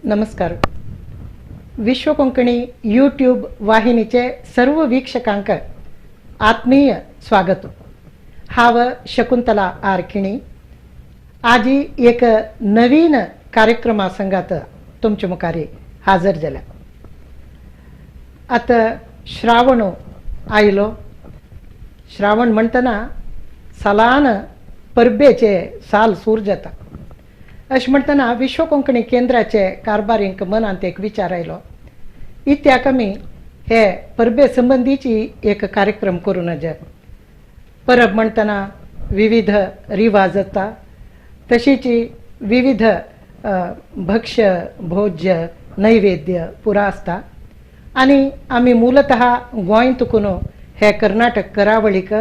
नमस्कार. विश्व कोंकणी यूट्यूब वाहिनीचे सर्व वीक्षकांक आत्मीय स्वागत. हांव शकुंतला आर किणी आजी एक नवीन कार्यक्रमा संगात तुमचे मुखार हाजर जाल्या. आतां श्रावण आयलो. श्रावण म्हणटना सालान परबेचे साल सूर जाता. अशें म्हणटना विश्व कोंकणी केंद्राचे कारभारींक मनांत एक विचार आयलो, इत्याक आमी हे परबे संबंदीची एक कार्यक्रम करूं नज. परब म्हणटना विविध रिवाज जाता, तशीच विविध भक्ष्य भोज्य नैवेद्य पुरा आसता. आनी आमी मूलतः गोंय तुकून हे कर्नाटक करावळीक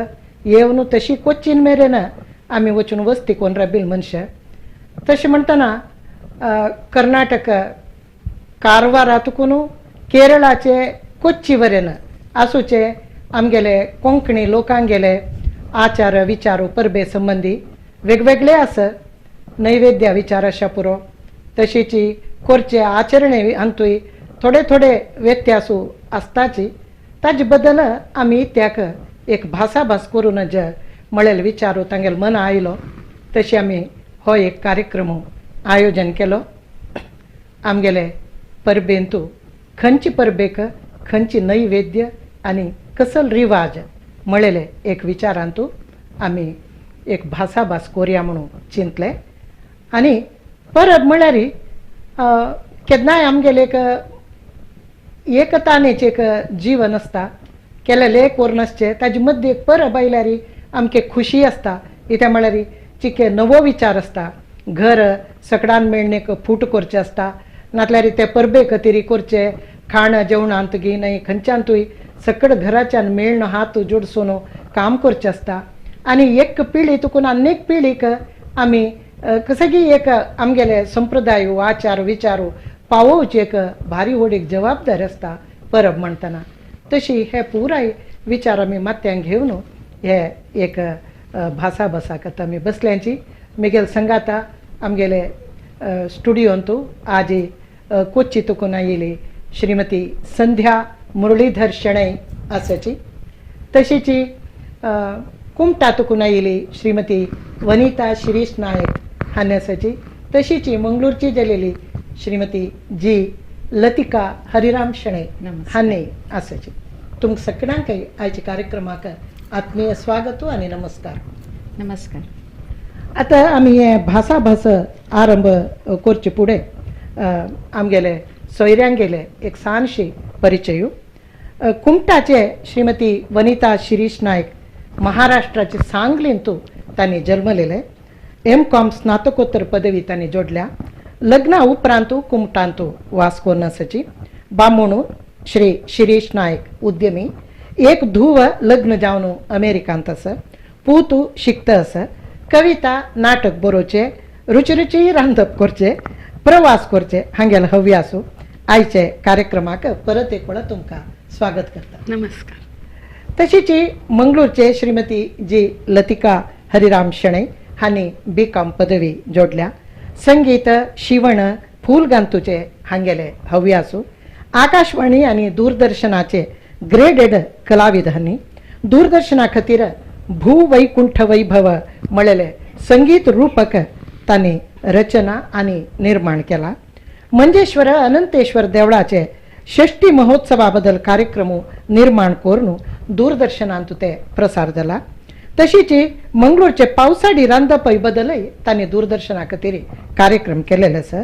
येवन तशी कोचीन मेरेन आमी वचून वस्ती कोन राबिल मनशां. तशें म्हणटना कर्नाटक कारवारातून केरळाचे कोच्ची वरेन आसूचे आमगेले कोंकणी लोकांगेले आचार विचार परबे संबंदी वेगवेगळे आस नैवेद्य विचार आशा पुरो, तशीच कोरचे आचरणे हातूंय थोडे थोडे व्यत्यासू आसताची. ताजे बद्दल आमी त्याक एक भासाभास करून जे म्हळेल विचारू तांगेले मना आयलो तशी आमी हो एक कार्यक्रम आयोजन केलो. आमगेले परबेंतू खंयचे परबेक खंयची नैवेद्य आनी कसल रिवाज म्हळेले एक विचारांतू आमी एक भासाभास कोरया म्हणून चिंतले. आनी परब म्हळ्यार केन्नाय आमगेले एक एकतानेचें एक जीवन आसता, केलेले एक व्हरून आसचें, ताजे मदीं एक परब आयल्यार आमकां खुशी आसता. कित्याक म्हळ्यार चिके नवो विचार आसता, घर सकडान मेळणेक फूट करचें आसता, नातल्यार ते परबे खातीर करचें खाण जेवणांत गी न्हय खंयच्यानूय सकड घराच्यान मेळण हात जोडसून काम करचें आसता. आनी एक पिळी तुकून आनीक पिळीक आमी कसगी एक आमगेले संप्रदाय आचार विचार पावोवची एक भारी व्हड एक जबाबदारी आसता परब म्हणटना. तशी हे पुराय विचार आमी माथ्यांक घेवन हे एक भासाभासाक आमी बसल्यांची. मिगेल संगाता आमगेले स्टुडियोंतू आजी कोच्ची तुकून आयिल्ली श्रीमती संध्या मुरळीधर शणै आसाची, तशीच कुमटा तुकून आयिल्ली श्रीमती वनिता शिरीष नायक हांणी आसाची, तशीच मंगळूरची जालेली श्रीमती जी लतिका हरिराम शणै हांणी आसाची. तुमकां सगळ्यांकय आयच्या कार्यक्रमाक आत्मीय स्वागत आनी नमस्कार. नमस्कार. आतां आमी हे भासाभास आरंभ करचे फुडें आमगेले सोयऱ्यांगेले एक ल्हानशी परिचय. कुमटाचे श्रीमती वनिता शिरीष नायक महाराष्ट्राचे सांगलींतू तांणी जल्मलेले. एम कॉम स्नातकोत्तर पदवी तांणी जोडल्या. लग्ना उपरांतू कुमटांतू वास करून आसाची. बामणू श्री शिरीष नायक उद्यमी, एक धूव लग्न जावन अमेरिकांत आसा, पूत शिकता आसा, कविता नाटक बरोवचे, रुची रांदप करचे, प्रवास करचे हांगेले हव्यासू. आयचे कार्यक्रमाक परत एक वेळा तुमकां स्वागत करता. नमस्कार. तशीच मंगळूरचे श्रीमती जी लतिका हरिराम शणै हांणी बी कॉम पदवी जोडल्या. संगीत शिवण फूल गांतूचे हांगेले हव्यासू. आकाशवाणी आनी दूरदर्शनाचे ग्रेडेड कलाविद हांणी दूरदर्शना खातीर भूवैकुंठ वैभव म्हळेले संगीत रूपक तांणी रचना आनी निर्माण केला. मंजेश्वर अनंतेश्वर देवळाचे षष्टी महोत्सवा बद्दल कार्यक्रम निर्माण करून दूरदर्शनांत ते प्रसार जाला. तशीच मंगळूरचे पावसाडी रांदपय बद्दलय तांणी दूरदर्शना खातीर कार्यक्रम केलेले आसा.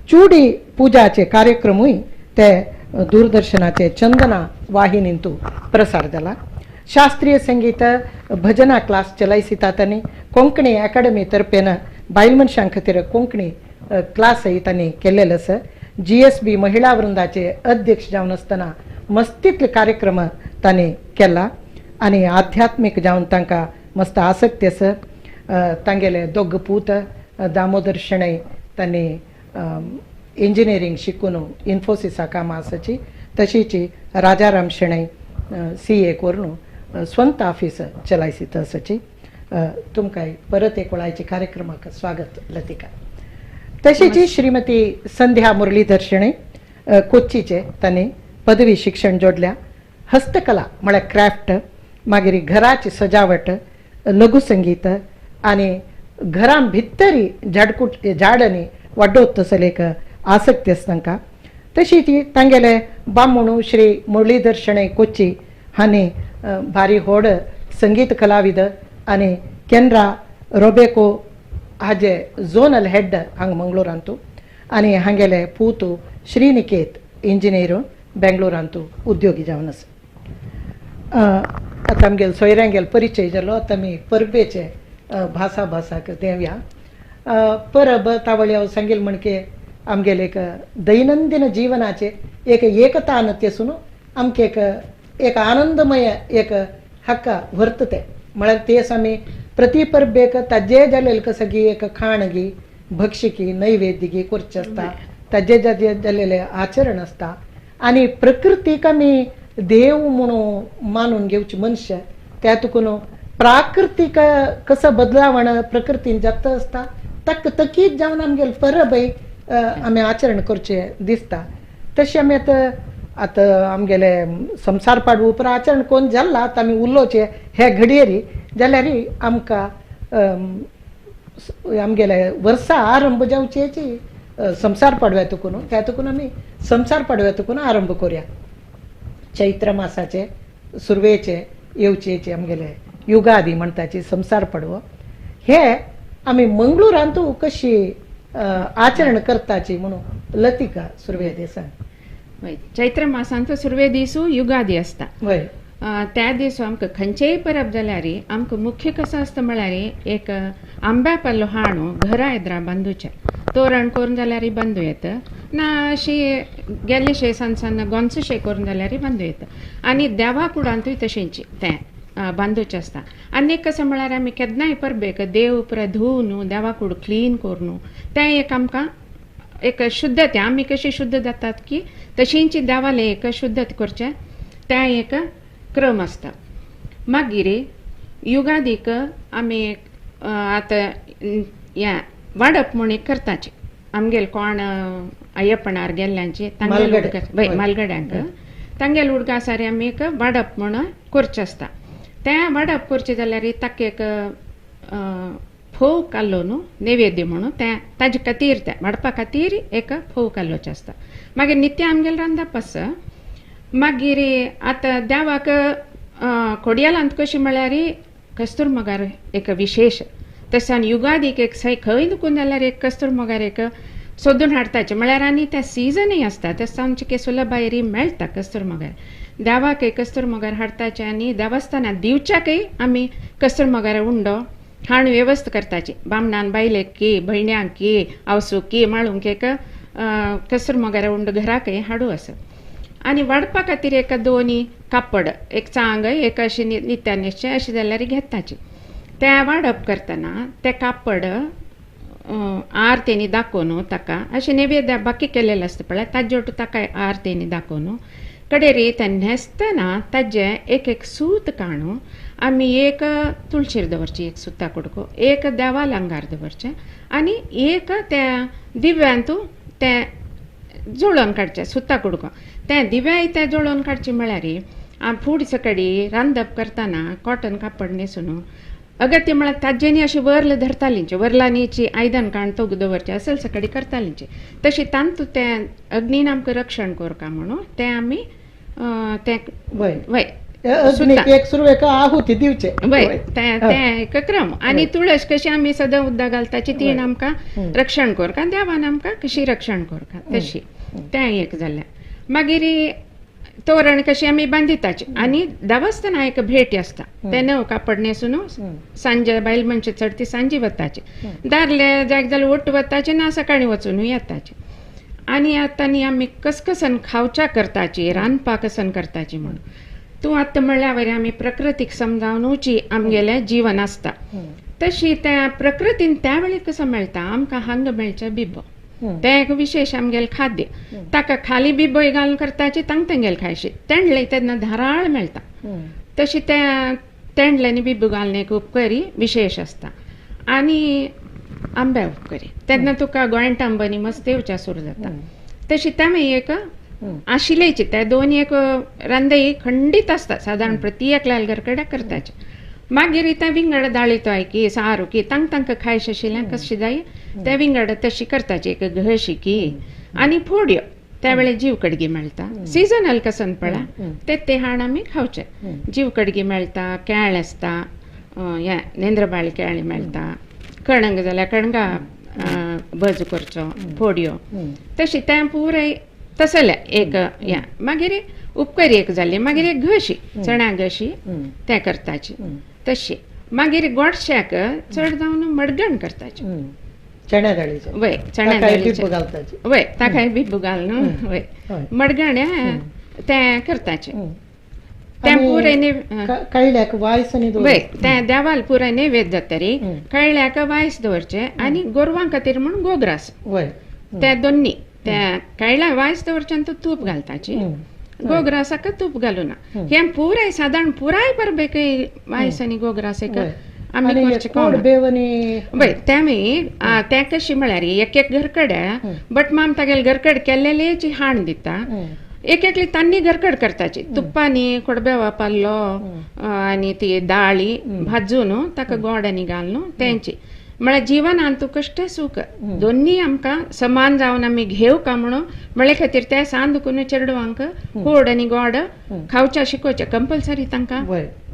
चुडी पुजाचे कार्यक्रमूय ते दूरदर्शनाचे चंदना वाहिनींतू प्रसार जाला. शास्त्रीय संगीत भजना क्लास चलायसिता तांणी. कोंकणी अकादमी तर्फेन बायल मनशां खातीर कोंकणी क्लासय तांणी केलेले आसा. जी एस बी महिला वृंदाचे अध्यक्ष जावन आसतना मस्तीतले कार्यक्रम तांणी केला आनी आध्यात्मीक जावन तांकां मस्त आसक्ती आसा. तांगेले दोग पूत दामोदर शणै तांणी इंजिनियरींग शिकून इन्फोसिसा कामां आसाची, तशीच राजाराम शणै सी ए करून स्वंत ऑफीस चलायसीत आसाची. तुमकां परत एक वेळाचे कार्यक्रमाक स्वागत लतिका. तशीच श्रीमती संध्या मुरलीधर शणै कोच्चीचे तांणी पदवी शिक्षण जोडल्या. हस्तकला म्हळ्यार क्राफ्ट, मागीर घराची सजावट, लघुसंगीत आनी घरां भितरी झाडकूट झाडांनी वाडोवत तसले एक आसक्ती आसा तांकां. तशी ती तांगेले बामणू श्री मुरलीधर शणै कोच्ची हांणी भारी व्हड संगीत कलाविद आनी केनरा रोबेको हाजे झोनल हेड हांगा मंगळूरांतू आनी हांगेले पूतू श्रीनिकेत इंजिनियर बेंगलोरांतू उद्योगी जावन आसा. आतां आमगेले सोयऱ्यांगेलो परिचय जालो. आतां आमी परबेचे भासा भासाक देंवया. परब तावळी हांव सांगील म्हणके आमगेले एक दैनंदिन जिवनाचे एक एकतान तेसून आमकां एक एक आनंदमय एक हक्का व्हरता ते. म्हळ्यार तेस आमी प्रति परबेक ताजे जालेले सगळी एक खाणगी भक्षिकी नैवेद्यगी करचें आसता, ताजे जाजे जालेले आचरण आसता आनी प्रकृतीक आमी देव म्हणून मानून घेवचे मनशां त्या तुकून प्राकृतीक कसो बदलावण प्रकृतीन जाता आसता ताका तकीत जावन आमगेले परबय आमी आचरण करचें दिसता. तशें आमी आतां आतां आमगेले संवसार पाडवो उपरांत आचरण कोण जाला आतां आमी उलोवचें हे घडयेरी जाल्यार आमकां आमगेले वर्सा आरंभ जावचेची संवसार पाडव्या तुकून त्या तुकून आमी संवसार पाडव्या तुकून आरंभ करुया. चैत्र मासाचे सुरवेचे येवचेचे आमगेले युगादी म्हणटाची संवसार पाडवो हे आमी मंगळूरांतू कशी आचरण करताची म्हणून लतिका सुरवे दिसान. चैत्र मासांत सुरवे दिसू युगादी आसता. वय त्या दिसा आमकां खंयचेय परब जाल्यार आमकां मुख्य कसो आसता म्हळ्यार एक आंब्या पालो हाणू घरा येद्रा बांदूचें तोरण करून जाल्यार बांदू येता ना अशी गेल्ले सान सान गोंचशे करून जाल्यार बांदू येता आनी देवा कुडांतूय तशेंच तें बांदूचें आसता. आनी एक कसो म्हळ्यार आमी केन्नाय परबेक देव पुराय धुवन देवा कूड क्लीन करून तें एक आमकां एक शुद्धते आमी कशी शुद्ध जातात की तशींची देवालें एक शुद्ध करचें तें एक क्रम आसता. मागीर युगादीक आमी आतां हें वाडप म्हूण एक करताची आमगेले कोण अय्यपणार गेल्ल्यांची तांगेले उदक मालगड्यांक तांगेले उदक आसा आमी एक वाडप म्हूण करचें आसता. तें वाडप करचें जाल्यार ताका एक फोव कालो न्हू नैवेद्य म्हणून तें ताजे खातीर तें वाडपा खातीर एक फोव कालोचें आसता. मागीर नित्य आमगेलें रांदप आसा. मागीर आतां देवाक कोडयालांत कशें म्हळ्यार कस्तूर मगार एक विशेश तशें युगादीक एक सय खंय दुखून जाल्यार एक कस्तूर मगार एक सोदून हाडटाचे म्हळ्यार आनी त्या सिजनय आसता तें आमचे सुलभायरी मेळटा कस्तूर मगार देवाक एक कस्तूर मगार हाडटाचे आनी देवस्थानात दिवच्याकय आमी कस्तूर मगार उंडो हाण वेवस्था करताची बामणान बायलेक की भयण्यांक की आवसूक की माळूंक एक कस्तूर मगार उंडो घराकय हाडू आसा. आनी वाडपा खातीर एक दोनी कापड एक चांग एक अशी नित्या न्हेसचें अशें जाल्यार घेताची. तें वाडप करतना तें कापड आर तेणी दाखोवन ताका अशें नैवेद्य बाकी केलेलें आसता पळय ताजे ताका आर तेणी दाखोवन कडेरी तें न्हेसतना ताजें एक एक सूत काणू आमी एक तुळशीर दवरची एक सुता कुडको एक देवाल अंगार दवरचें आनी एक त्या दिव्यांतू तें जोडोवन काडचें सुता कुडको तें दिव्याय तें जोडोवन काडचें म्हळ्यार फूड सकाळी रांदप करतना कॉटन कापड न्हेसून अगत्य म्हळ्यार ताजेनी अशें वर्ल धरतालींचे वर्लांनीची आयदन काण तोग दवरचें असल सकाळी करतालींचे तशें तांतू तें अग्नीन आमकां रक्षण करता म्हणून तें आमी तें वय एक सुरवेक आहुती दिवचे वय तें तें एक क्रम. आनी तुळस कशी आमी सदां उदक घालताची ती आमकां रक्षण करता देवान आमकां कशी रक्षण करता तशी तें एक जालें. मागीर तोरण कशी आमी बांदिताची आनी देवस्थाना एक भेटी आसता तें नव कापड न्हेसून सांजे बायल मनशां चडती सांजे वताची दादले जायक जाल्यार ओट्ट वताचे ना सकाळीं वचून येताचे. आनी आतां न्ही आमी कसकसन खावच्या करताची रांदपा कसन करताची म्हणून तूं आतां म्हणल्या वरी आमी प्रकृतीक समजावनुची आमगेलें जिवन आसता तशी त्या प्रकृतीन त्या वेळी कसो मेळटा आमकां हांगा मेळचें बिबो तें एक विशेश आमगेलें खाद्य ताका खाली बिबोय घालून करताची तांकां तेंगेलें खायशी तेंडले तेन्ना धाराळ मेळटा तशी त्या तेंडल्यांनी बिबो घालून एक उपकरी विशेश आसता. आनी आंब्या उपकरी तेन्ना तुका गोंयट आंबनी मस्त येवच्या सुरू जाता. तशी तेमी एक आशिल्लेची त्या दोन एक रांदई खंडीत आसता सादारण प्रति एकल्या घरकडे करताचे. मागीर त्या विंगड दाळी तो की सारू की तांक तांकां खायश आशिल्लें कशी जाय त्या विंगड तशी करताची एक घशी की आनी फोडयो त्या वेळे जीव कडगी मेळटा सिजनल कसन पळा ते ते हाण आमी खावचे. जीव कडगी मेळटा, केळ आसता, हें नेंद्रबाळी केळी मेळटा, कणंग जाल्यार कणंगा भज करचो फोडयो तशी तें पुराय तसले एक हें. मागीर उपकरी एक जाली, मागीर एक घशी चण्या घशी तें करताची तशी. मागीर गोडश्याक चड जावन मडगण करताची चण्या दाळीचे वय चण्या दाळीचे वय ताकाय बिब्बू घालून वय मडगण तें करताचे. तें पुराय कळ्ळ्याक वायस वय तें देवाल पुराय नैवेद्य जातरी कळ्ळ्याक वायस दवरचें आनी गोरवां खातीर म्हूण गोग्रास वय त्या दोन्ही त्या कळ्ळ्या वायस दवरचें आनी तूप घालताची गोग्रासाक तूप घालूना. हें पुराय सादारण पुराय परबेक वायस आनी गोग्रास एक आमी करचें. वय तेमी तें कशी म्हळ्यार एक एक घरकडे बट माम तागेले घरकड केल्लेली हाण दिता. एक एकली तान्नी घरकड करताची तुप्पानी कोडबेवा पाल्लो आनी ती दाळी भाजून ताका गोड आनी घालून तेंची म्हळ्यार जिवनान तूं कश्ट सूख दोन्ही आमकां समान जावन आमी घेवका का म्हणून म्हळ्या खातीर ते सान दुखून चेडवांक गोड आनी गोड खावच्या शिकोवचें कंपल्सरी तांकां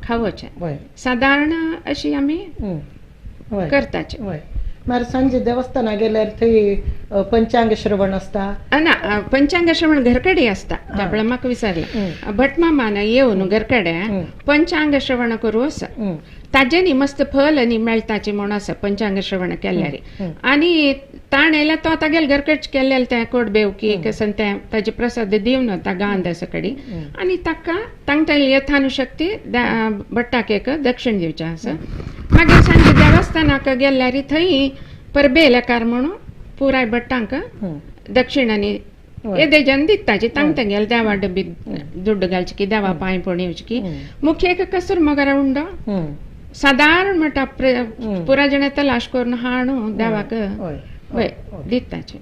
खावचें सादारण अशी आमी करताचे. मागीर सांजे देवस्थाना गेल्यार थंय पंचांग श्रवण आसता ना? पंचांग श्रवण घरकडे आसता. त्या म्हाका विचारलें भटमामान येवन घरकडे पंचांग श्रवण करूं आसा ताजेनी मस्त फल आनी मेळटाचे म्हूण आसा पंचांग श्रवण केल्यार. आनी ताण येयल्यार तो तागेले घरकडे केल्लें तें कोडबेव की कसन तें ताजे प्रसाद दिवन वता गांध सकाळी आनी ताका तांकां यथानुशक्ती भट्टाक एक दक्षिण दिवचें आसा. मागीर सांजे देवस्थानाक गेल्यार थंय परबे लेकार म्हणून पुराय भट्टांक दक्षिण आनी येदेजान दिताची तांकां गेले देवा डबी दुड्ड घालची की देवा पांय पडून येवची की मुख्य एक कसर मगर उंडो सादारण म्हणटा पुराय जण तलाश करून हाणू देवाक वय दिताचे.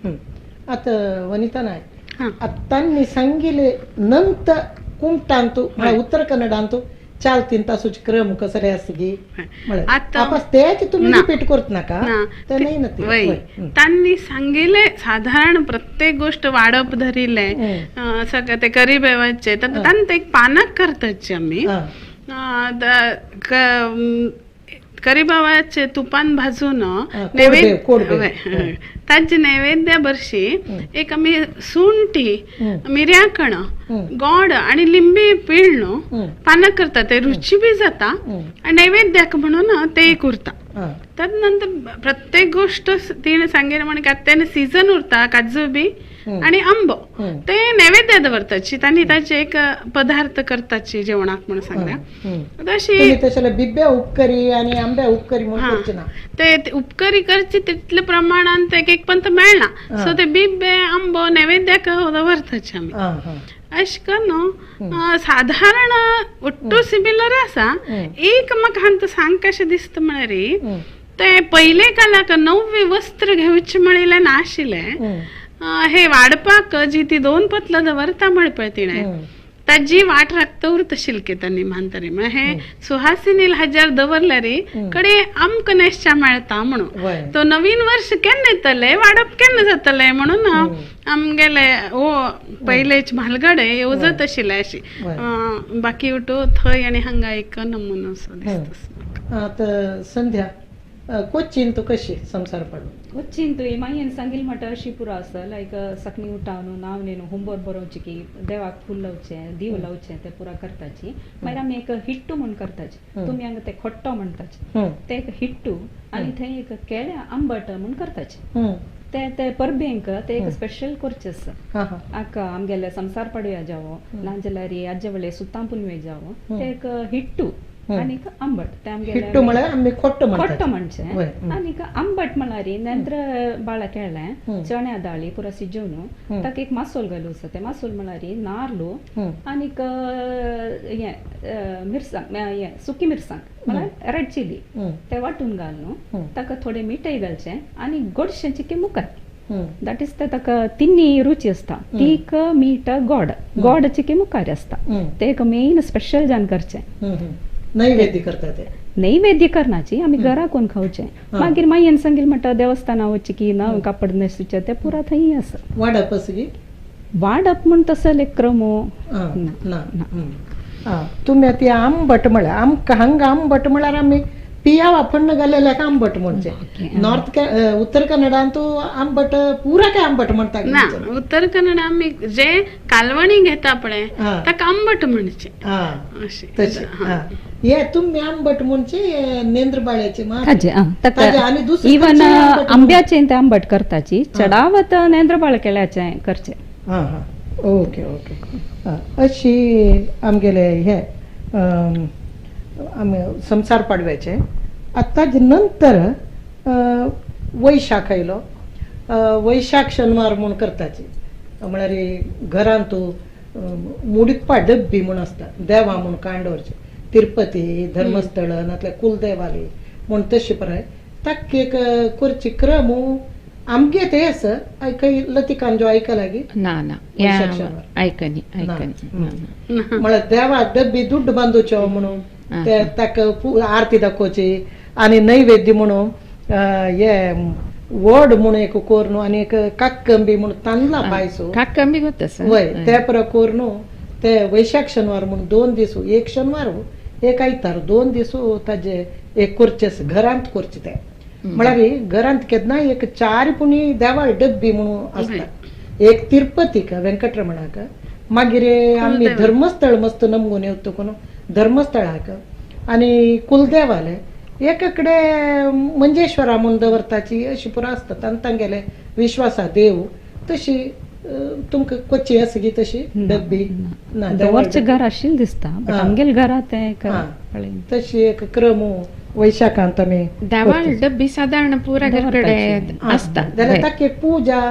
आतां वनिता नायक, आतां तांणी सांगिल्ले नंत कुमटांतू म्हळ्यार उत्तर कन्नडांतू चाल तीन तासूचे क्रम कसरे आसगी तेच तुमी रिपीट करत नाका. तांणी सांगिल्ले साधारण प्रत्येक गोष्ट वाडप धरिल्ले सगळें ते करीबेवाचे तांणी ते एक पानाक करताची आमी करीबावाचे तुपान भाजून नैवेद्य ताजे नैवेद्या बरशी एक आमी सुंठी मिरयाकण गोड आनी लिंबी पिळून पानां करता ते रुची बी जाता आनी नैवेद्याक म्हणून ते एक उरता. तदनंतर प्रत्येक गोष्ट तिणें सांगिल्लें म्हण तेन्ना सिजन उरता काजू बी आनी आंबो ते नैवेद्य दवरताची तांणी ताचे एक पदार्थ करताची जेवणाक म्हणून सांगल्या. तशी बिब्या उपकरी आनी आंब्या उपकरी म्हणून ते उपकरी करची तितले प्रमाणान ते एक एक पंत मेळना सो ते बिब्बे आंबो नैवेद्याक दवरताची आमी अशें करून साधारण ಒಟ್ಟು सिमिलर आसा. एक म्हाका हांगा सांग कशें दिसता म्हळ्यार ते पयले कालाक नवे वस्त्र घेवचें म्हणिल्लें नाशिल्लें. हे वाडपाक जी ती दोन पतलां दवरता म्हळ पळय तिणें ताजी वाट राखता उरता शिल्के तांणी म्हानतरी म्हळ्यार हे सुहासिनील हजार दवरल्यार कडे आमकां नेसच्या मेळटा म्हणून तो नवीन वर्ष केन्ना येतलें वाडप केन्ना जातलें म्हणून आमगेले ओ पयलेच म्हालगडे येवजत आशिल्ले अशी बाकी उठो थंय आनी हांगा एक नमुनो असो दिसता. आतां संध्या कोचीन तूं कशी संवसार पाडू? कोचीन तूं मागीर सांगील म्हणटा अशी पुरो आसा लायक सकणी उठावन नांव न्हेवन होमवर्क बरोवचें की देवाक फूल लावचें दीव लावचें तें पुरा करताची. मागीर आमी एक हिट्टू म्हूण करताची तुमी हांगा ते खोट्टो म्हणटाचे ते एक हिट्टू आनी थंय एक केळ्या आंबट म्हूण करताचे ते ते परबेंक ते एक स्पेशल करचें आसा. आका आमगेले संवसार पाडव्या जावो नाजाल्यार आज्जे वेळे सुतां पुनवे जावो ते एक हिट्टू आनीक आंबट ते आमगेले हिट्टू म्हळ्यार आमी खोट्ट म्हणटात. खोट्ट म्हणचे वय. आनीक आंबट म्हळ्यार नेंद्र बाळा केळें चण्या दाळी पुरा शिजोवन ताका एक मासोल घालूचो. ते मासोल म्हळ्यार नार्लू आनीक हें मिरसांग, हें सुकी मिरसांग म्हळ्यार रेड चिली ते वांटून घालून ताका थोडें मिठय घालचें आनी गोडशें चिके मुखार. That is ते ताका तिन्ही रुची आसता, तीख मीठ गोड. गोड चिके मुखार आसता. ते एक मेन स्पेशल जावन करचें. नैवेद्य करता ते. नैवेद्य करनाची आमी घरा कोण खावचें. मागीर मायेन सांगील म्हणटा देवस्थाना वचचें की ना कापड न्हेसूचें तें पुरा थंय आसा. वाडप आसा की वाडप म्हूण तसो एक क्रमो ना. तुमी आतां आंबट म्हळ्यार आमकां हांगा आंबट म्हळ्यार आमी पियावा फण्ण घालेल्याक आंबट म्हणचे. नॉर्थ उत्तर कन्नडान तूं आंबट पुरा काय आंबट म्हणटा ना. उत्तर कन्नडा आमी जे कालवणी घेता पळय ताका आंबट म्हणचे. तशें हे तुमी आंबट म्हणचे नेंद्रबाळ्याचे आनी दुसरे इवन आंब्याचे ते आंबट करताची चडावत नेंद्रबाळ केळ्याचे करचे. हां हां ओके ओके. अशी आमगेले हे आमी संवसार पाडव्याचे. आतां ताजे नंतर वैशाख आयलो. वैशाख शनवार म्हूण करताची म्हळ्यार घरांत मुडिप्पा डब्बी म्हूण आसता देवा म्हूण कांडोरचे तिरुपती धर्मस्थळ नातल्यार कुलदेवाली म्हूण तशें पळय ताका एक करची क्रम आमगे ते आसा. खंय लतिकान जो आयकला की ना ना आयकनी आयकनी म्हळ्यार देवा डब्बी दुड्ड बांदूच्यो म्हणून ते ताका आरती दाखोवची आनी नैवेद्य म्हणून हे वड म्हणून एक कोर न्हू आनी एक काक्कंबी म्हणून तांदळा पायसो काक्कंबी गोत आसा वय ते पर कोर न्हू ते वैशाख शनवार म्हणून 2 दीस, एक शनवार एक आयतार 2 दीस ताजे एक करचे घरांत करचे ते. म्हळ्यार घरांत केन्नाय एक 4 पुणी देवाळ डब्बी म्हणून आसता. एक तिरुपतीक वेंकटरमणाक, मागीर आमी धर्मस्थळ मस्त नमगून येवतो कोण धर्मस्थळाक आनी कुलदेवाले एकाकडे मंजेश्वरा म्हूण दवरताची अशी पुरो आसता. आनी तांगेले विश्वासा देव तशी तुमकां कोची आसा की तशी डब्बी ना दवरचें घर आशिल्लें दिसता बट आमगेले घरा तें तशी एक क्रम वैशाखांत आमी देवाळ डब्बी सादारण पुरा घरकडे आसता. जाल्यार ताका एक पुजा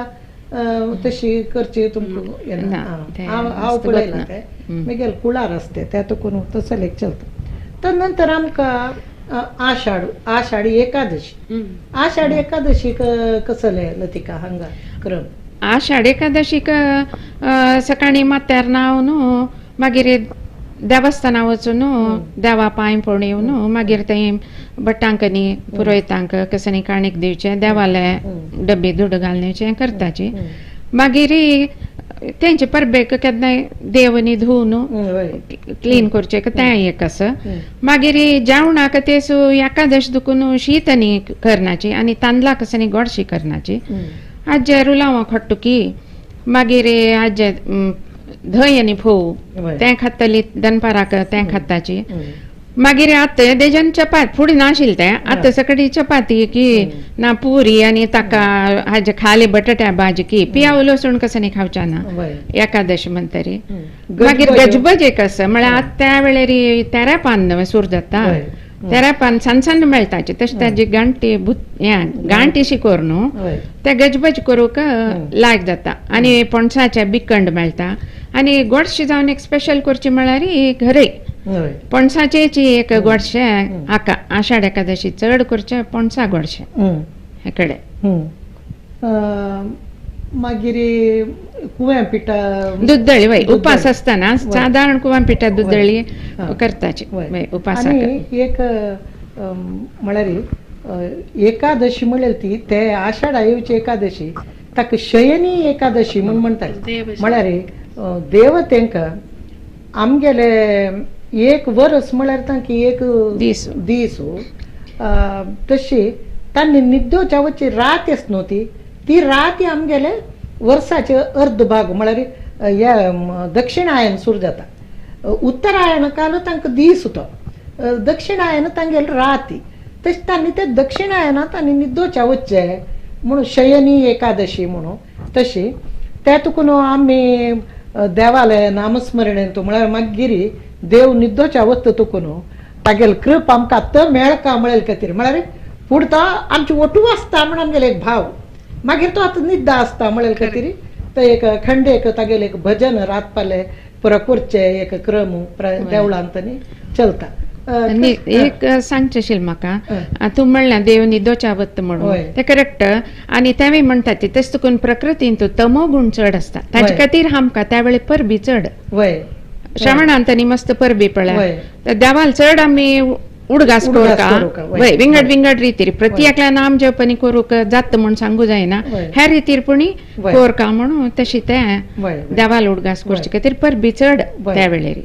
तशी करची तुमकां येना. हांव पळयलां तें मागीर कुळार आसता तें तुकून तसो एक चलता. तर नंतर आमकां आषाढ आषाढी एकादशी. आषाढी एकादशी कसले लतिका हांगा क्रम? आषाढ एकादशीक सकाळी माथ्यार न्हांवन मागीर देवस्थाना वचून देवा पांय पडून येवन मागीर थंय भटांक न्ही पुरोयतांक कसनी काणीक दिवचें देवाले डब्बी दुडू घालून दिवचें करताची. मागीर तेंचे परबेक केन्नाय देव न्ही धुवन क्लीन करचें तें एक आसा. मागीर जेवणाक तेसू एकादश दुखून शीत न्ही करनाची आनी तांदळां कसनी गोडशी करनाची. आज्जे रुलांव खट्टुकी मागीर आज्जे धंय आनी फोव तें खातली दनपाराक तें खाताची. मागीर आतां तेज्यान चपाती फुडें नाशिल्लें तें आतां सकाळी चपाती की ना पुरी आनी ताका हाजे खाली बटाट्या भाजी की पियाव लसूण कसं खावच्या ना एकादशी म्हणटरी. मागीर गजबज एक आसा म्हळ्यार आतां त्या वेळेर तेरा पान सूर जाता तेरा पान सान सान मेळटाचे तशें ताजी गांठी गांठीशी करून न्हू ते गजबज करूंक लायक जाता. आनी पणसाचे बिकंड मेळटा आनी गोडशें जावन एक स्पेशल करचें म्हळ्यार घरय पणसाचेची एक गोडशें आका आषाढ एकादशी चड करचें पणसा गोडशें हे कडे. मागीर कुवें पिठा दुदळी वय उपास आसतना सादारण कुवें पिठा दुदळी करताची उपासाक. एक म्हळ्यार एकादशी म्हणल्यार ती ते आषाढा येवची एकादशी ताका शयनी एकादशी म्हूण म्हणटात. म्हळ्यार देव तेंकां आमगेले एक वरस म्हळ्यार तांकां एक दीस दीस तशी तांणी निद्दोच्या वची रात आस न्हू ती ती रात आमगेले वर्साचे अर्द भाग म्हळ्यार हे दक्षिणायन सुरू जाता. उत्तरायण काल तांकां दीस तो दक्षिणायन तांगेले राती तशें तांणी ते दक्षिणायनांत आनी निद्दोच्या वचचे म्हणून शयनी एकादशी म्हणून तशी त्या तुकून आमी देवालय नामस्मरणेन म्हळ्यार मागीर देव निद्दोच्या वता तुकून तागेल कृप आमकां त मेळका म्हळेल खातीर म्हळ्यार फुडता आमची ओटू आसता म्हण आमगेले एक भाव मागीर तो आतां निद्दा आसता म्हळेल खातीर ते एक खंडेक तागेले एक भजन रातपाले पुरो करचे एक क्रम देवळांत चलता. एक सांगचें आशिल्लें म्हाका, तूं म्हणलें देव निदोच्या वत म्हणून, तें करेक्ट. आनी तेंवूय म्हणटा ती तशें तुकून प्रकृतीन तमो गुण चड आसता, ताचे खातीर आमकां त्या वेळी परबी चड श्रावणांत आनी मस्त परबी पळय देवाल चड आमी उडगास करूका वय विंगड विंगड रितीर प्रति एकल्या नाम जेवपणी करूंक जाता म्हूण सांगू जायना, ह्या रितीर पुणी कोरका म्हणून तशी ते देवाल उडगास करचे खातीर परबी चड त्या वेळेर.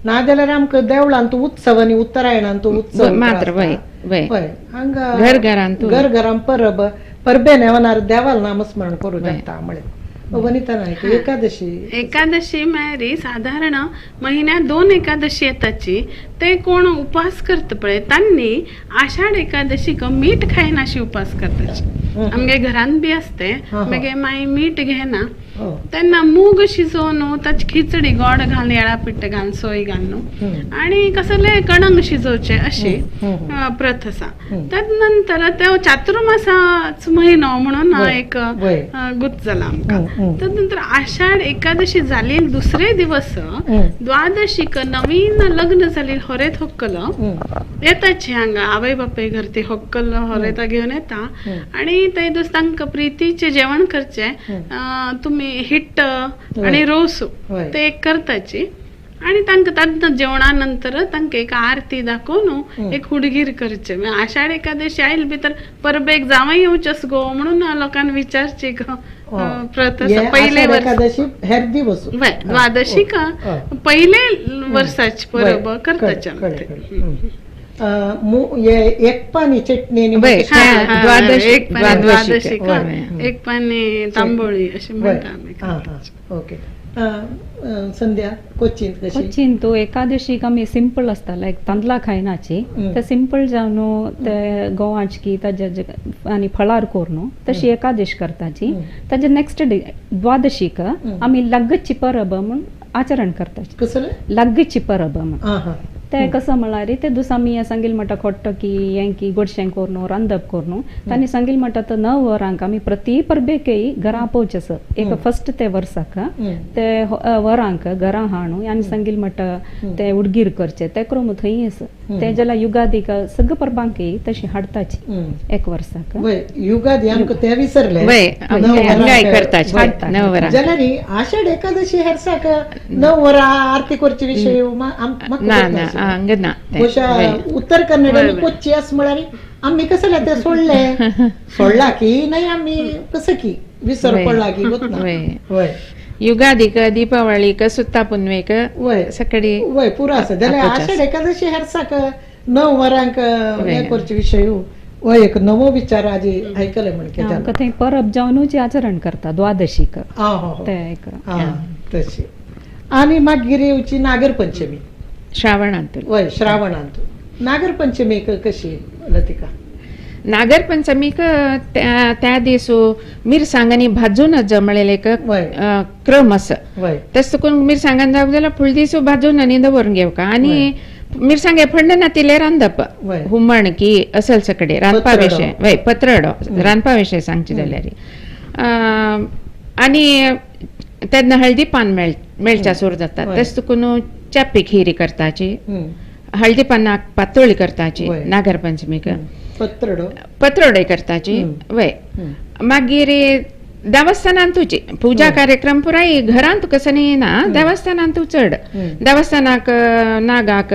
नाजाल्यार आमकां देवळांत उत्सव आनी उत्तरायणांत उत्सव मात्र वय वय हांगा घर घरांत घर घरां परब परबे नेवनार देवाल नामस्मरण करूं जाता म्हळें. वनिता नायक, एकादशी एकादशी म्हळ्यार साधारण महिन्यात 2 एकादशी येताची, ते कोण उपास करता पळय तांणी आषाढ एकादशीक मीठ खायनाशी उपास करताची. आमगे घरान बी आसते मागीर मागीर मीठ घेना तेन्ना मूग शिजोवन ताची खिचडी गोड घालून येळा पिट्ट घालून सोय घालून आनी कसले कणंग शिजोवचे अशी प्रथा आसा. त्यात नंतर तो चातुर्मासाच म्हयनो म्हणून एक गुत जाला आमकां. त्यानंतर आषाढ एकादशी जाली दुसरे दिवस द्वादशीक नवीन लग्न जाली होरेत होक्कल येताची हांगा आवय बापाय घर ती होक्कल होरेता घेवन येता आनी ते दीस तांकां प्रितीचें जेवण करचें, तुमी हिट्ट आनी रोस ते एक करताची आनी तांकां तांकां जेवणा नंतर तांकां एक आरती दाखोवन एक हुडगीर करचे. आषाढ एकादशी आयल भितर परबेक जावंय येवचेच गो म्हणून लोकांनी विचारची प्रथा. पयले एकादशी हेर दिवस द्वादशीक पयले वर्साची परब करताची. एक पानी चटणी द्वादशीक एक पानी तांबोळी अशी म्हणटा आमी. ओके संध्या, कोचीन कशी? कोचीन तो एकादशीक आमी सिंपल आसता, लायक तांदळां खायनाची, ते सिंपल जावन ते गोवाची ताजे आनी फळार करून तशी एकादशी करताची. ताजे नेक्स्ट डे द्वादशीक आमी लग्गची परब म्हूण आचरण करताची. कसले? लग्गची परब म्हूण. ते कसं म्हळ्यार ते दुस आमी सांगील म्हणटा खोट्ट की हें की गोडशें करून रांदप करून तांणी सांगील म्हणटा तो 9 वरांक आमी प्रति परबेकय घरा पोवचें सर एक फर्स्ट ते वर्साक ते वरांक घरा हाणू आनी सांगील म्हणटा ते उडगीर करचे ते क्रम थंय आसा ते जाल्यार युगादीक सगळं परबांकय तशी हाडताची एक वर्साक. युगादी आमकां ते विसरले जाल्यार आषाढ एकादशी हेरसाक 9 वरां आरती करचे विशय उत्तर कन्नड आनी कोच्ची आस म्हळ्यार आमी कसले ते सोडले सोडला की नाही आमी कसं की विसर पडला की वय युगादीक दीपावळीक सुत्ता पुनवेक सकाळी वय पुरो आसा. जाल्यार आषाढ एकादशी हेरसाक 9 वरांक हे करचे विशय वय एक नवो विचार आजी आयकले म्हण थंय परब जावनूच आचरण करता द्वादशीक ते एक तशी. आनी मागीर येवची नागरपंचमी श्रावणांत. वय श्रावणांत नागरपंचमी कशी लतिका? नागरपंचमीक त्या दीस मिरसांगांनी भाजून जमळेले एक क्रम आसा, तशें करून मिरसांगान जावंक जाल्यार फुडले दीस भाजून आनी दवरून घेवका आनी मिरसांगे फंड नातिले रांदप हुमण की असल सगळे रांदपा विशय वय पत्रडो रांदपा विशय सांगचे जाल्यार आनी तेन्ना हळदी पान मेळच्या सूर जाता तशें तुकून चापी खिरी करताची, हळदी पानाक पातोळी करताची नागरपंचमीक, पत्रडो करताची वय. मागीर देवस्थानांतूच पूजा कार्यक्रम पुराय घरांत कसं न्ही ना देवस्थानांतू चड देवस्थानाक नागाक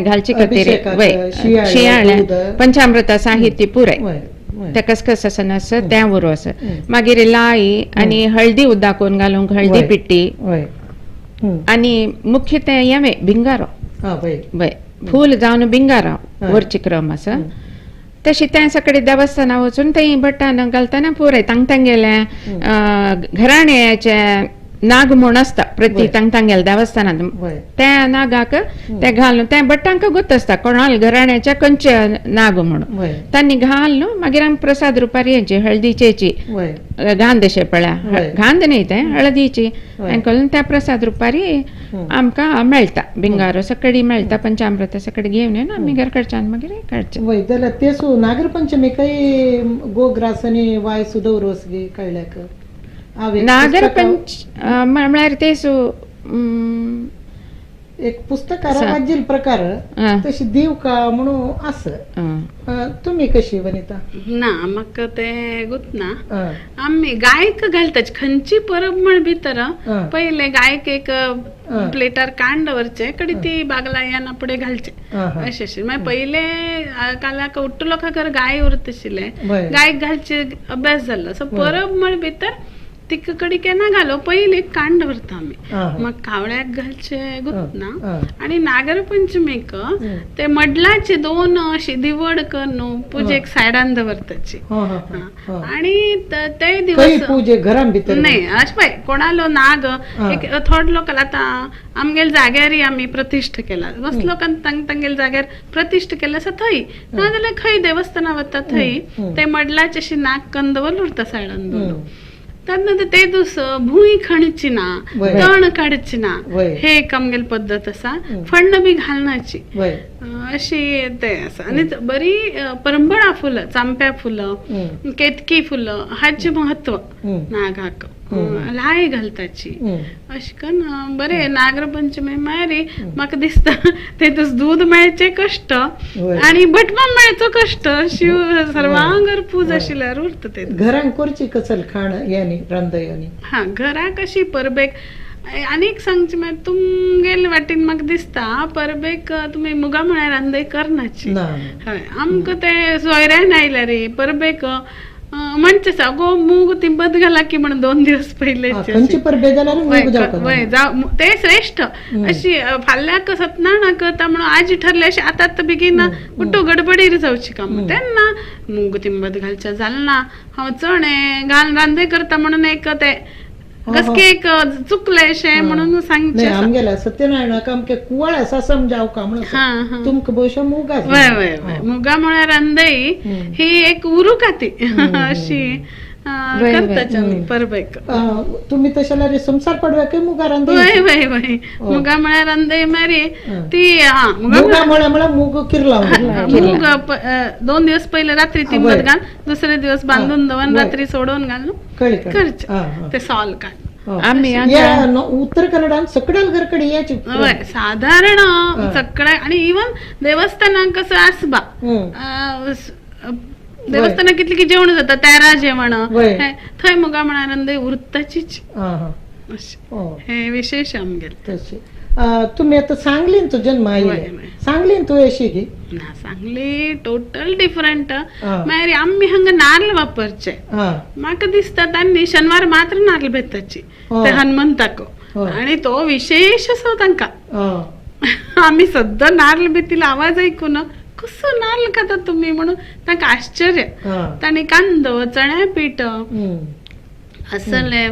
घालचे खातीर वय शियाळे पंचामृत साहित्य पुराय ते कस कस आसा तें उरो आसा. मागीर लाई आनी हळदी उदक घालूंक हळदी पिट्टी आनी मुख्य तें हें भिंगारो वय फूल जावन भिंगारो वरची क्रम आसा. तशी त्या सकाळी देवस्थाना वचून थंय भटान घालतना पुराय तांग तांगेले घराण्याचे नाग म्हूण आसता प्रति तांग तांगेल्या देवस्थानांत, त्या नागाक ते घालून ते बट तांकां गोत आसता कोणाल घराण्याच्या खंयचे नाग म्हणून, तांणी घालून मागीर आमी प्रसाद रुपार हेची हळदीचेची गांध अशें पळया, गांध न्ही तें हळदीची करून त्या प्रसाद रुपारी आमकां मेळटा, भिंगारो सकडी मेळटा, पंचामृत सकडी घेवन येवन आमी घर कडच्यान मागीर काडचें. वय जाल्यार ते सु नागरपंचमी काही गोग्रास आनी वाय सुद्दां रोस गी कळ्ळ्याक नागरपंच म्हळ्यार ते सु एक पुस्तकार वाजील प्रकार तशी दीव का म्हणून आस. तुम्ही कशी वनिता? ना म्हाका ते गुत ना. आमी गायक घालतात खंयची परब म्हण भितर पयले गायक एक प्लेटार कांड दवरचे कडी ती बागला येना फुडें घालचे अशें अशें. मागीर पयले कालाक उट्टू लोकां घर गाय उरत आशिल्ले, गायक घालचे अभ्यास जाल्लो. सो परब म्हण भितर तिका कडी केन्ना घालो पयले कांड दवरता आमी, मग कावळ्याक घालचे गुत ना. आनी नागरपंचमीक ते मडलाचे दोन अशी दिवड करून पुजेक सायडान दवरताची आनी ते दिवस पुजे घरान भितर न्ही अशें पळय कोणालो नाग एक थोडे लोक आतां आमगेल्या जाग्यारय आमी प्रतिश्ठ केला, मस्त लोकांक तांगेल्या जाग्यार प्रतिश्ठ केला आसा थंय, नाजाल्यार खंय देवस्थानां वता थंय ते मडलाचे अशी नाग कन्न दवरले उरता सायडान दवरून. त्यानंतर ते दिवस भूंय खणची ना, तण काडची ना, हे एक आमगेली पद्दत आसा. फण्ण बी घालनाची अशी ते आसा. आनी बरी परंबळा फुलां, चांप्या फुलां, केतकी फुलां हाचें म्हत्व नागाक लाय घालताची अशें करून बरें. नागरपंचमी मागीर म्हाका दिसता ते दीस दूद मेळचे कश्ट आनी भटमाम मेळचो कश्ट, शिव सर्वांगर पूज आशिल्ल्यार उरता ते. घरान करची कसल खाण यानी रांदयानी? हा घराक अशी परबेक आनीक सांगचें म्हळ्यार तुमगेले वाटेन म्हाका दिसता परबेक तुमी मुगा म्हळ्यार रांदय करनाची. हय आमकां ते सोयऱ्यान आयल्यार परबेक म्हणचे गो मूग तिंबत घाला की म्हणून 2 दिवस पयले ते श्रेष्ठ अशी फाल्याक सत्यनारायण करता म्हणून आजी ठरले अशें आतां बेगीन उठू गडबडीर जावची काम, तेन्ना मूग तिंबत घालचें जालें ना हांव चणे घाल रांदे करता म्हणून एक ते कसके एक चुकलें अशें म्हणून सांगचें. आमगेल्या सत्यनारायणाक आमके कुवाळ आसा समजाव का म्हणून तुमकां भोवशा मुगा वय वय वय मुगा म्हळ्यार रांदई ही एक उरूक ती अशी करताची आमी परबेक. तुमी तशें जाल्यार संवसार पडव्याकय मुगा रांदय? वय वय वय मुगा म्हळ्यार रांदय मागीर ती मुगा म्हळ्यार मूग किरला मूग 2 दिवस पयले रात्री तिंबत घाल, दुसरे दिवस बांदून दवर, रात्री सोडोवन घालून करचें ते सॉल काड. आमी उत्तर कन्नडान सगळ्या घरकडे याची साधारण सगळ्या आणि इवन देवस्थानाक कसं आसबा देवस्थानाक कितली की जेवण जाता तेरा जेवण थंय मुगा म्हळ्यार उरताचीच हे विशेष आमगेले. तशें तुम्ही आता सांगलीन तो जन्म आयले, सांगलीन तू अशी गी? ना सांगली टोटल डिफरंट. मागीर आमी हांगा नाल्ल वापरचे म्हाका दिसता तांणी शनिवार मात्र नाल्ल भेताची ते हनुमंताक आणि तो विशेष असो तांकां. आमी सद्दां नाल्ल बेतील आवाज ऐकून कसो नाल्ल खाता तुमी म्हणून तांकां आश्चर्य. तांणी कांदो चण्या पीठ असले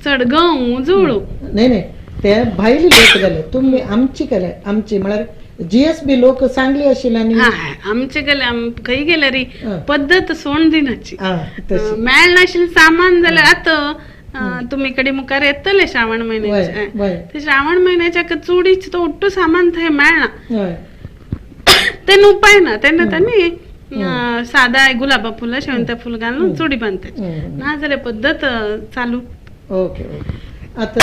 चड गंव जुळू नाही नाही ते भायले लोक जाले, तुमी आमची केले आमची म्हळ्यार जीएसबी लोक सांगली आशिल्ले. आमचे गेले खंय गेल्यार पद्दत सोण दिनाची मेळनाशिल्लें सामान जाल्यार आतां तुमी कडे मुखार येतले श्रावण म्हयन्याचे, ते श्रावण म्हयन्याच्या चुडीच तो उट्टू सामान थंय मेळना तेन्ना उपाय ना, तेन्ना तांणी सादा गुलाबा फुलां शेवंत्या फुल घालून चुडी बांदतात, नाजाल्यार पद्दत चालू. Okay okay. आता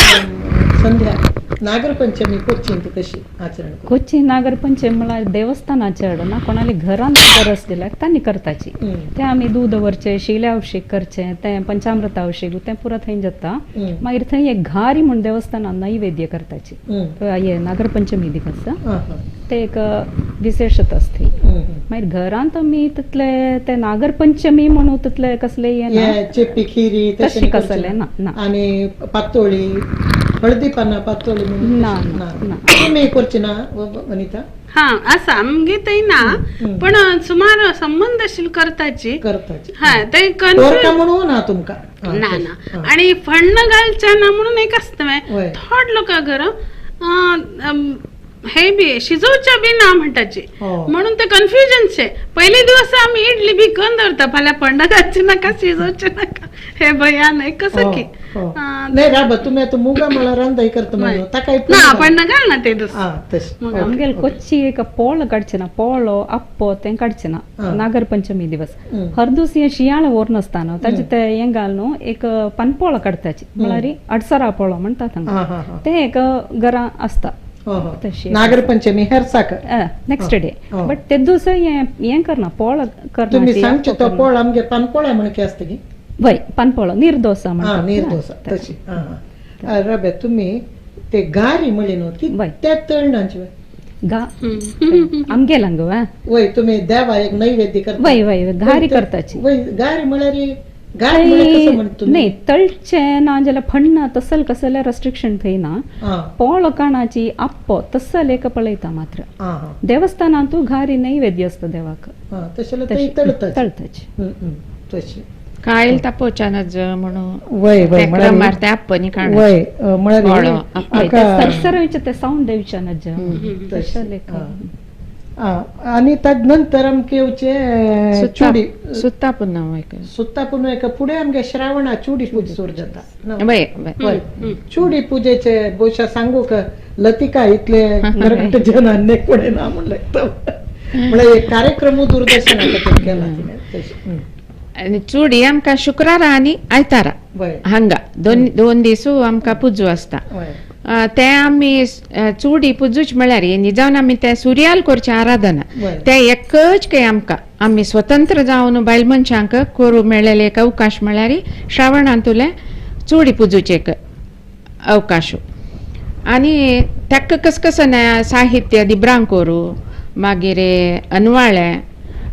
संध्या नागरपंचमी कोच्चींत कशी आचरण? कोच्ची नागरपंचमी म्हळ्यार देवस्थानाचे हाडून ना कोणाले घरान गरज दिल्यार तांणी करताची. ते आमी दूद दवरचे, शिल्याभिषेक करचे, ते पंचामृताभिषेक तें पुरा थंय जाता. मागीर थंय एक घारी म्हूण देवस्थानान नैवेद्य करताची हे नागरपंचमी दिवस ते एक विशेषता आसता. मागीर घरांत आमी तितले ते नागरपंचमी म्हणून तितले कसले चेपी खिरी तशी कसले ना ना आनी पातोळी हळदी पानां पातोळी ना ना तुमी करची ना वनिता? हा आसा आमगे थंय ना पण सुमार संबंद आशिल्लो करताची करताची. हा ते तोरका म्हणून ना तुमकां? ना ना आणि फण्ण घालचे ना म्हणून एक आसता थोड लोकां घर हे बी शिजोवचे बी ना म्हणटाचे म्हणून ते कन्फ्युजन शे. पयले दिवस आमी इडली बी करून दवरता फाल्यां फण्ण घालचे नाका शिजोवचे नाका हे भयान कसं की नाही राबा तुम्ही आता मुगा मला रांधाई करता म्हणून ताका ना फण्ण घालना ते दिवस. आमगेले कोच्ची एक पोळ काडचे ना, पोळो अप्पो तें काडचे ना नागर पंचमी दिवस. हर दिवस हे शियाळ ओर नासता न्हू ताजे ते हें घाल न्हू एक पनपोळो काडटाची म्हळ्यार अडसरा पोळो म्हणटा तांकां, तें एक घरां आसता. नागरपंचमी हेरसाक नेक्स्ट डे बट ते दिवस हें करना पोळ करना. तुम्ही सांगचे तो पोळ आमगे पानपोळा म्हण की आसता की वय पानपोळो नीरदोसा म्हणटा. नीरदोसा तशी. रबे तुम्ही ते गारी म्हणली न्हू ती त्या तळणाची गा आमगेल हांगा वय तुम्ही देवा एक नैवेद्य करता वय वय घारी करताची वय. गारी म्हळ्यार गारी म्हळ्यार कसं म्हणटा तुमी? नाही तळचें ना जाल्यार फण्ण तसल कसलें रेस्ट्रिक्शन थंय ना. पोळ काणाची आप्पो तसल एक पळयता मात्र. देवस्थानांतू घारी नैवेद्य आसता देवाक तळताची तशी कायल तापोवच्यानच म्हणून वय वय मारते आप्पनी काण वय म्हळ्यार सरसरचे ते सावंड दिवच्यानच तशें. आनी ताजे नंतर आमकां येवचे चुडी सुत्ता पुन्नव सुत्ता पुन्नव एका फुडें आमगे श्रावणा चुडी पूज सुरू जाता. वय चुडी पुजेचे बहुशा सांगूक लतिका इतले करेक्ट जन आनी कोणें ना म्हणलें म्हळ्यार कार्यक्रम दूरदर्शनाक केला तिणें. आनी चुडी आमकां शुक्रारा आनी आयतारा हांगा दोन दोन दीस आमकां पुजू आसता. ते आमी चुडी पुजूच म्हळ्यार निजावन आमी ते सुर्याल करचें आराधना ते एकच काय आमकां आमी स्वतंत्र जावन बायल मनशांक करूं मेळ्ळेले एक अवकाश म्हळ्यार श्रावणांतुले चुडी पुजूचे एक अवकाश. आनी ताका कस कसं साहित्य दिब्रांक करूं मागीर अनवाळे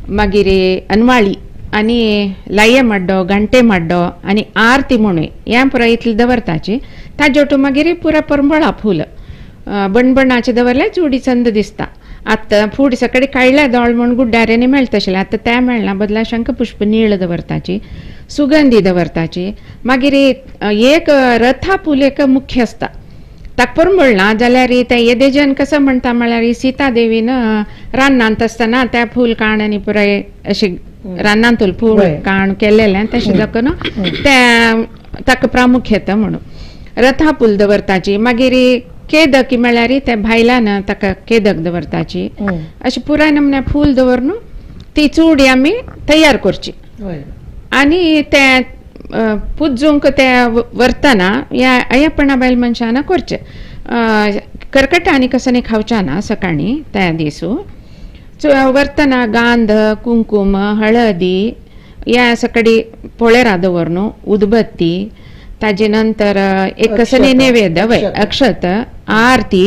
मागीर अनवाळी आनी लाये माड्डो घांटे माड्डो आनी आरती म्हणून ह्या पुराय इतली दवरताची. ताजे वटून मागीर पुरा परंबळा फूल बणबणाचे दवरल्यार चुडी चंद दिसता. आतां फूड सकाळी काडल्या दोळ म्हूण गुड्डाऱ्यांनी मेळटा आशिल्लें आतां तें मेळना बदला शंखपुष्प नीळ दवरताची सुगंधी दवरताची. मागीर एक रथा फूल एक मुख्य आसता ताका परमळना जाल्यार ते येदेजन कसं म्हणटा म्हळ्यार सीता देवीन रानांत आसतना त्या फूल काण आनी पुराय अशें रानांतूल फूल काण केलेलें तशें जाकून तें ताका प्रामुख्यता म्हणून रथा फूल दवरताची. मागीर केदक म्हळ्यार ते भायल्यान ताका केदक दवरताची. अशें पुराय नमुन्या फूल दवरून ती चुडी आमी तयार करची आनी तें पुजूंक ते व्हरतना ह्या अय्यपणा बायल मनशान करचें. करकटां आनी कसं खावच्या ना सकाळीं त्या दिसू व्हरतना गांध कुंकुम हळदी ह्या सकाळी पोळेरा दवर न्हू उदबत्ती ताजे नंतर एक कसं नैवेद्य वय अक्षत आरती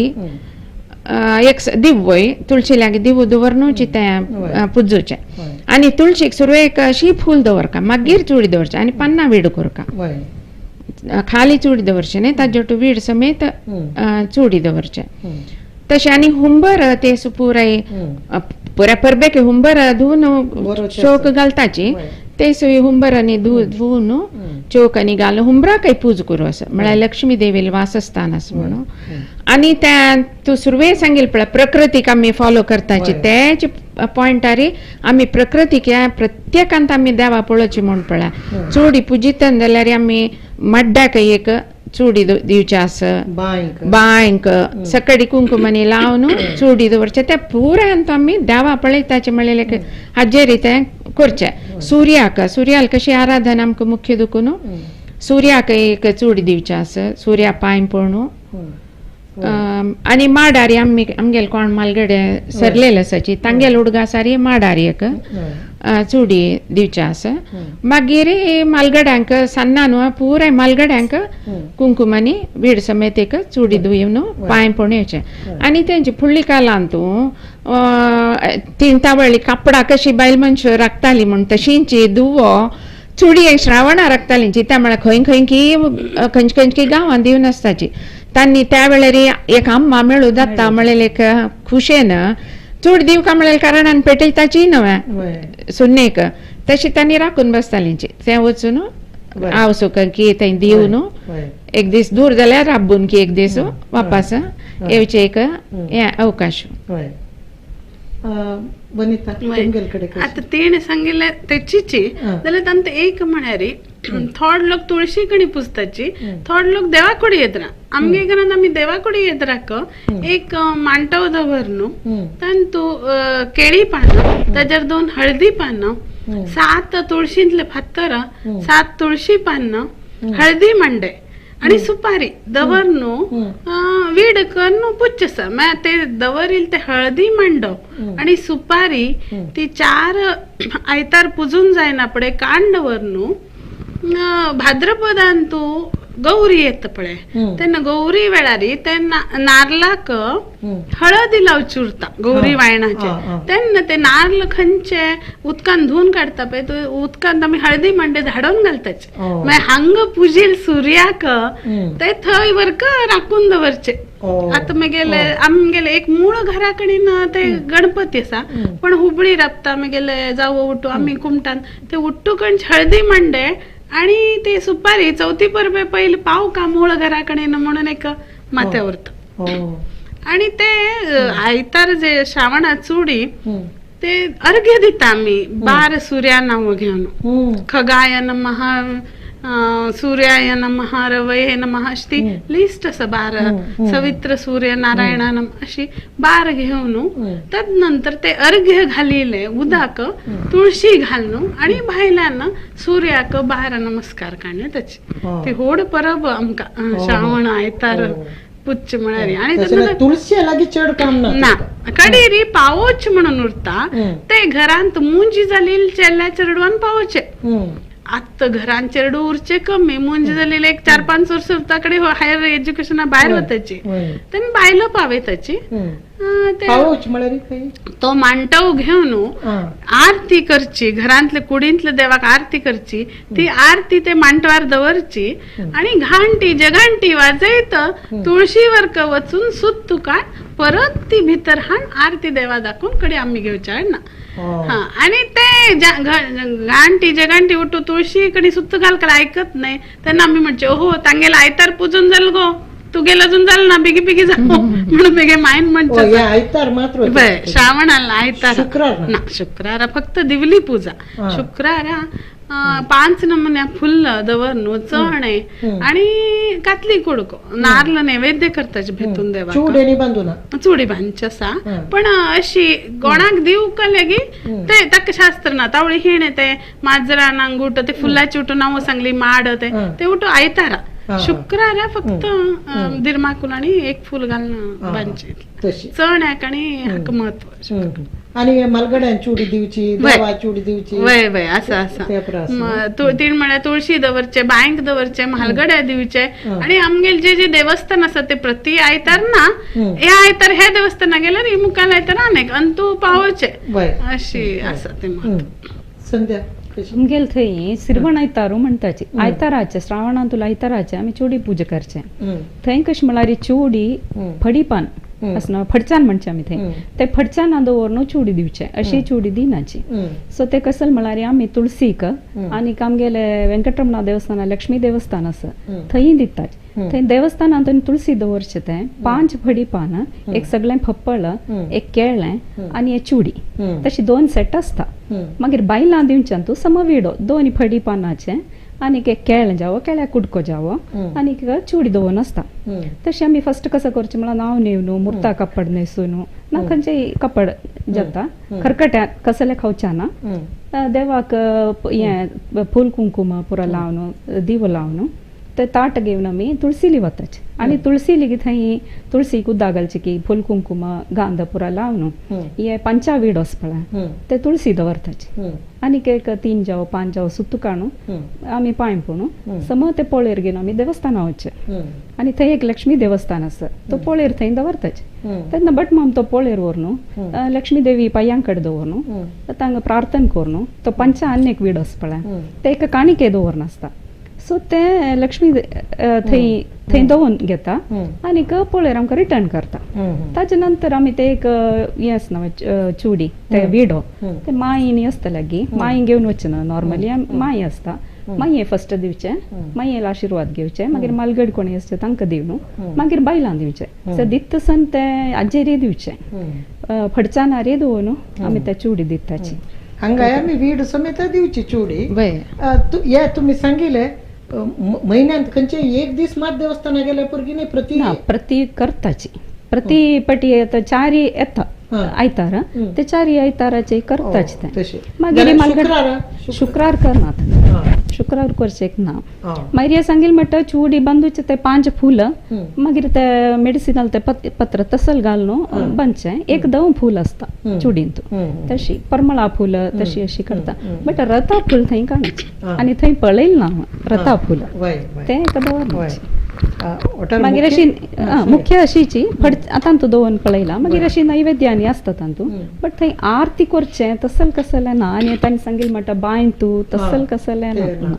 एक दिवय तुळशी लागीं दिवो दवर न्हू तें पुजूचें. आनी तुळशीक सुरवेक अशी फूल दवरका मागीर चुडी दवरचें आनी पन्ना वीड करका खाली चुडी दवरचें न्ही ताजे वटून वीड समेत चुडी दवरचें तशें. आनी हुंबर ते पुराय पुराय परबेक हुंबर धुवन चोक घालताची ते सुय हुंबर आनी धुवन चोक आनी घालून हुंबराकय पूज करूं असो म्हळ्यार लक्ष्मी देवील वासस्थान आसा म्हणून. आनी त्या तूं सुरवे सांगील पळय प्रकृतीक आमी फॉलो करताची तेच पॉयंटार आमी प्रकृतीक ह्या प्रत्येकांत आमी देवा पळोवची म्हूण पळय चुडी पुजितन जाल्यार आमी मड्डाक एक चुडी दिवचें आसा बांयक सकाळी कुंकुमानी लावन चुडी दवरचें त्या पुराय आमी देवा पळयताचे म्हणलें हाजेर तें करचें. सुर्याक सुर्याल कशी आराधना आमकां मुख्य दुखून सुर्याक एक चुडी दिवचें आसा सुर्या पांय पळोवन. आनी माडारी आमी आमगेले कोण मालगडे सरलेले आसाची तांगेले उडगा सारी माडारी एक चुडी दिवचें आसा. मागीर मालगड्यांक सान्नां न्हू पुराय मालगड्यांक कुंकुमानी वीड समेत एक चुडी दिवन पांय पडून येवचें. आनी तेंची फुडली कालान तूं तिंतावळी कापडां कशी बायल मनशां राखताली म्हूण तशींची दुवो चुडी श्रावणा राखताली जिता म्हळ्यार खंय खंय की खंयचे खंयचे गांवांत दिवन आसताची तांणी त्या वेळार एक आम्मा मेळू जाता म्हणलें एक खुशेन चूड दिवका म्हणलें कारणान पेटयताची न्हय सुन्नेक तशी तांणी राखून बसतालींची तें वचून हांव सुका की थंय दिव न्हू एक दीस दूर जाल्यार राबून की एक दीस वापस येवचे एक हे अवकाश. आतां तेणें सांगिल्लें तेचीची जाल्यार तांकां एक म्हळ्यार थोडे लोक तुळशी कडेन पुजताची, थोडे लोक देवा कडेन येतना. आमगे घरांत आमी देवा कडेन येतराक एक मांटव दवर न्हू, तातूंत केळी पानां, ताजेर 2 हळदी पानां, 7 तुळशींतले फातर, 7 तुळशी पानां, हळदी मांडे आणि सुपारी दवर न्हू वीड कर न्हू पुज्य आसा. मागीर ते दवरील ते हळदी मांडो आणि सुपारी ती 4 आयतार पुजून जायना पळय काण दवर न्हू. भाद्रपदान तूं गौरी येता पळय तेन्ना गौरी वेळारी ते नारलाक हळदी लावची उरता गौरी वायणाचे. तेन्ना ते नारल खंयचे उदकान धुवन काडटा पळय तो उदकान आमी हळदी मांडे धाडोवन घालताचे. मागीर हांगा पुजील सुर्याक ते थंय वरक राखून दवरचे. आतां मागेले आमगेले एक मूळ घरा कडेन ते गणपती आसा पण हुबळी राबता मागेले जावो उठू आमी कुमटान ते उट्टू कणचे हळदी मांडे आणि ते सुपारी चवथी परबे पयले पाव का मूळ घरा कडेन म्हणून एक माथ्या उरता. आणि ते आयतार जे श्रावणात चुडी ते अर्घ्य दिता आमी 12 सूर्या नांव घेवन, खगाय नमः, सूर्याय नमः, रवये नमः, अशी ती लिस्ट आसा 12, सवित्र सूर्य नारायणा नमः अशी 12 घेवन तदनंतर ते अर्घ्य घालिले उदक तुळशी घालून आणि भायल्यान सूर्याक 12 नमस्कार काडले ताची ती व्हड परब आमकां श्रावण आयतार पुच्छ म्हळ्यार. आणि तुळशी लागीं चड काम ना कडेरी पावोच म्हणून उरता ते घरांत मुंजी जाली चेडल्या चेडवान पावोचे. आत्ता घरान चेडू उरचे कमी, मुंजी जालेले एक 4-5 वर्ष उरता कडे हायर एज्युकेशना भायर वताची तेन्ना बायलो पावयताची. तो मांटव घेवन आरती करची, घरांतले कुडींतले देवाक आरती करची, ती आरती ते मांटवार दवरची आणि घांटी जगांटी वाजयत तुळशीवर वचून सुत काड परत ती भितर हाण आरती देवा दाखोवन कडे आमी घेवच्या ना. हा आणि ते घांटी जगांटी उठू तुळशी कडे सुत्त घाल ऐकत नाही तेन्ना आमी म्हणचे ओहो तांगेले आयतार पुजून जाल गो, तू गेला अजून झालं ना बेगी बेगी जाऊ म्हणून बेगे मायन म्हणतात. आयतार मात्र श्रावणाला आयतार ना, शुक्रारा फक्त दिवली पूजा. शुक्रारा 5 नमुन्या फुल्ल दवर न्हू चणे आणि कातली कुडको नारल नैवेद्य करताचे भेतून देवा चुडी बांदची आसा. पण अशी कोणाक दिवंक लेगीत ते ताका शास्त्र ना तावळी हिणे ते माजरा नांगूट ते फुलाची उठून नांव सांगली माड ते ते उठू आयतारा. शुक्रारा फक्त दिरमाकूल आणि एक फुल घालून बांदचे चण्याक आणि हाका महत्व. आणि मालगड्यान चुडी दिवची, देवा चुडी दिवची, वय वय असं असं तीन म्हळ्यार तुळशी दवरचे, बांयक दवरचे, म्हालगड्या दिवचे. आणि आमगेले जे जे देवस्थान आसा ते प्रति आयतार ना हे आयतार हे देवस्थाना गेल्यार ही मुखाल आयतार आनेक आनी तूं पावोवचे अशी आसा ते महत्व. संध्या आमगेले थंय सिरवण आयतारू म्हणटाची आयताराचे श्रावणांतूल आयताराचे आमी चुडी पूजा करचे. थंय कशें म्हळ्यार चुडी फडीपान आसना फडचान म्हणचे आमी थंय ते फडचाना दवरून चुडी दिवचे अशी चुडी दिनाची. सो ते कसल म्हळ्यार आमी तुळसीक आनी आमगेले वेंकटरमणा देवस्थान लक्ष्मी देवस्थान आसा थंय दितात. थंय देवस्थानांत तुळसी दवरचे ते 5 फडी पान, एक सगळें फप्पळ, एक केळें आनी एक चुडी तशी 2 सेट आसता. मागीर बायलां दिवच्यान तूं समविडो 2 फडी पानाचे आनी एक केळें जावो केळ्या कुडको जावो आनी चुडी दवरून आसता. तशें आमी फस्ट कसं करचें म्हळ्यार नांव न्हेवन मुर्ता कपड न्हेसून ना खंयचेय कपड जाता खरकट्या कसलें खावच्या ना देवाक हें फूल कुंकुम पुरो लावन दिवो लावन ते ताट घेवन आमी तुळसीली वताचे. आनी तुळसी लेगीत थंय तुळसीक उदक घालचें की फूल कुंकुम गांध पुरो लावन हे पंचा वीड आसा पळय ते तुळसी दवरताचे. आनीक एक 3 जावो 5 जावो सुत्तू काडून आमी पांय पडून सम ते पोळेर घेवन आमी देवस्थाना वचचें. आनी थंय एक लक्ष्मी देवस्थान आसा तो पोळेर थंय दवरताचे. तेन्ना भटमाम तो पोळेर व्हरून लक्ष्मी देवी पांयां कडेन दवरून तांकां प्रार्थना करून तो पंचा आनी एक वीड आसा पळय ते एक काणिके दवरून आसता. सो ते लक्ष्मी थंय थंय दवरून घेता आनीक पळयर आमकां रिटर्न करता. ताजे नंतर आमी ते एक हें आसना चुडी ते विडो ते मायीन आसता लागीं मायीन घेवन वचना नॉर्मली माई आसता मागीर फस्ट दिवचें, मागीर आशिर्वाद घेवचे, मागीर मालगड कोणी आसचे तांकां दिवन मागीर बायलां दिवचें. सो दित्त सन ते आजेरी दिवचें, फडचानारी दवरून आमी ते चुडी दिताची. हांगा आमी वीड समेत दिवची चुडी. हे तुमी सांगिले म्हयन्यांत खंयचे एक दीस मात देवस्थाना गेल्या पुरगी न्ही, प्रति प्रति करताची, प्रति पटी येता चारी येता आयतार, ते चारी आयताराचे करताच ते. मागीर शुक्रार करनात, शुक्रार करचें ना. मागीर सांगील म्हणटा चुडी बांदूचे ते 5 फुलां, मागीर ते मेडिसिनल ते पत्र तसल घालून बांदचें, एक दव फूल आसता चुडींत, तशी परमळा फुल तशी अशी करता. बट रता फूल थंय काडचें आनी थंय पळयलें ना रता फूल तें एका दवरचें. मागीर अशी मुख्य अशीची आतां तूं दवरून पळयला. मागीर अशी नैवेद्य आनी आसता तातूंत, बट थंय आरती करचें तसल कसलें ना. आनी तांणी सांगिल्लें म्हणटा बांय तूं तसल कसलें ना.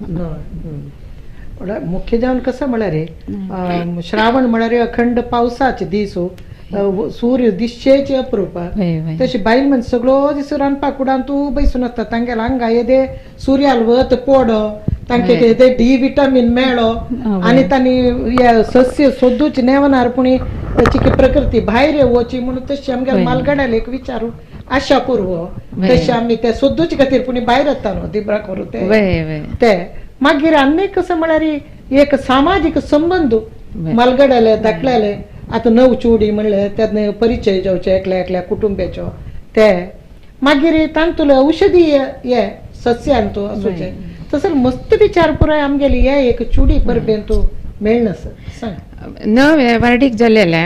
मुख्य जावन कसं म्हळ्यार श्रावण म्हळ्यार अखंड पावसाचे दीस, सूर्य दिसचेच अप्रूप. तशी बायल म्हणजे सगळो दीस रांदपाक कुडान तूं बैसून आसता, तांगेल्या आंगा येदे सूर्याल वत पोड, तांके येदे डी विटामीन मेळो आनी तांणी सस्य सोदूच नेवनार पुणी ताची प्रकृती भायर वची म्हणून तशी आमगे मालगड्याले एक विचारू आशा पूर्व तशें आमी ते सोदूच खातीर पुणी भायर येता न्हू दिब्रा करूं ते. मागीर आनी कसं म्हळ्यार एक सामाजीक संबंद मालगड्याले धाकल्याले आतां नव चुडी म्हणलें तेन्ना परिचय जावचे एकल्या एकल्या कुटुंब्याचो ते. मागीर तांतूले औषधी हे सस्यांतू आसूचे तसं मस्त विचार पुराय आमगेली हे एक चुडी परबेन तूं मेळना सांग. नव वार्डीक जाल्लेले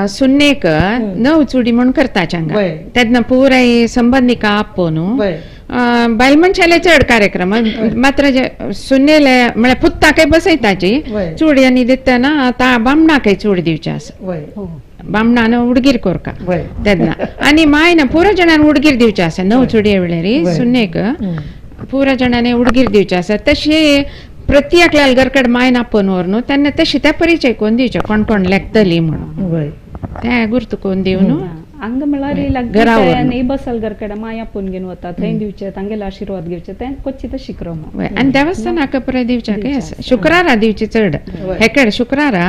सुन्नेक नव चुडी म्हूण करता हांगा, तेन्ना पुराय संबंदिका आपोवन बायल मनशाले चड कार्यक्रम मात्र सुन्नेले म्हळ्यार पुत्ताकय बसयताची चूड आनी दितना ता बामणाकय चूड दिवचे आसा, बामणान उडगीर कोरका तेन्ना. आनी मायन पुरा जाणान उडगीर दिवचे आसा नव चुडये वेळार सुन्नेक पुरा जाणांनी उडगीर दिवचे आसा. तशें प्रति एकल्याल घरकड मायन आपोवन व्हर न्हू तेन्ना तशें त्या परिचय कोण दिवचे कोण कोण लेखतली म्हणून ते गुर्त कोण दिवन न्हू. हांगा म्हळ्यार नेबसल घरकडे माय आपोवन घेवन वता थंय दिवचे, तांगेले आशिर्वाद घेवचे, ते कोच्ची तशी क्रम. आनी देवस्थानाक पुराय दिवच्याकय आसा शुक्रारा दिवची चड हेकडे शुक्रारा.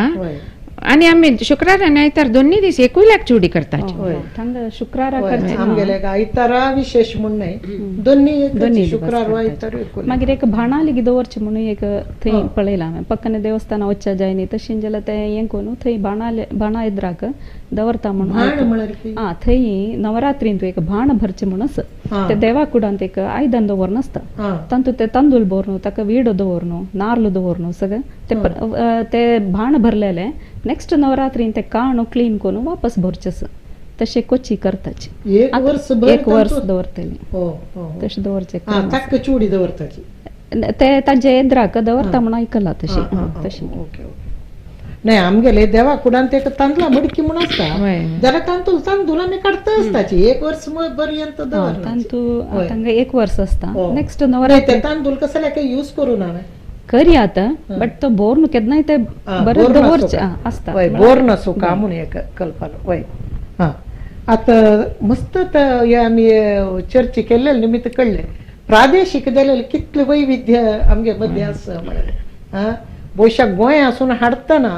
आनी आमी शुक्रारा आनी आयतार दोन्ही दीस एकूय लाख चुडी करता हांगा शुक्रारा. आमगेले आयतारा विशेष म्हूण न्हय, दोन्ही शुक्रार आयतार. मागीर एक भाणा लेगीत दवरचें म्हणून एक थंय पळयलां हांवें, पक्कने देवस्थाना वचच्या जाय न्ही तशें जाल्यार तें हें करून थंय भाणा एद्राक दवरता म्हणून. आं थंय नवरात्रींत एक भाण भरचें म्हणून आसा, ते देवा कुडांत एक आयदन दवरून आसता, तातूंत ते तांदूळ भरून ताका विडो दवरून नार्ल दवरून सगळें ते भाण भरलेलें. नेक्स्ट नवरात्रीन ते काणू क्लीन करून वापस भरचें आसा, तशें कोची करताची एक वर्स दवरतली तशें दवरचें चुडी दवरताची ते ताजे एद्राक दवरता म्हणून आयकलां तशें तशें. नाही आमगेले देवा कुडान ते तांदळा मडकी म्हूण आसता जाल्यार तांदूळ तांदूळ आमी काडटा आसताची एक वर्स पर्यंत दवर तांदूळ तांकां एक वर्स आसता. नेक्स्ट नवरात्री तांदूळ कसले काय यूज करू ना करी आतां, बट तो बोर न्हू केन्नाय ते बरें दवरचें आसता, बोर नासूं का म्हणून एक कल्पना. वय हां आतां मस्त हे आमी चर्चा केल्ले निमित्त कळ्ळें प्रादेशीक जालें कितलें वैविध्य आमगे मदें आसा म्हळ्यार. आं भोवशा गोंय आसून हाडटना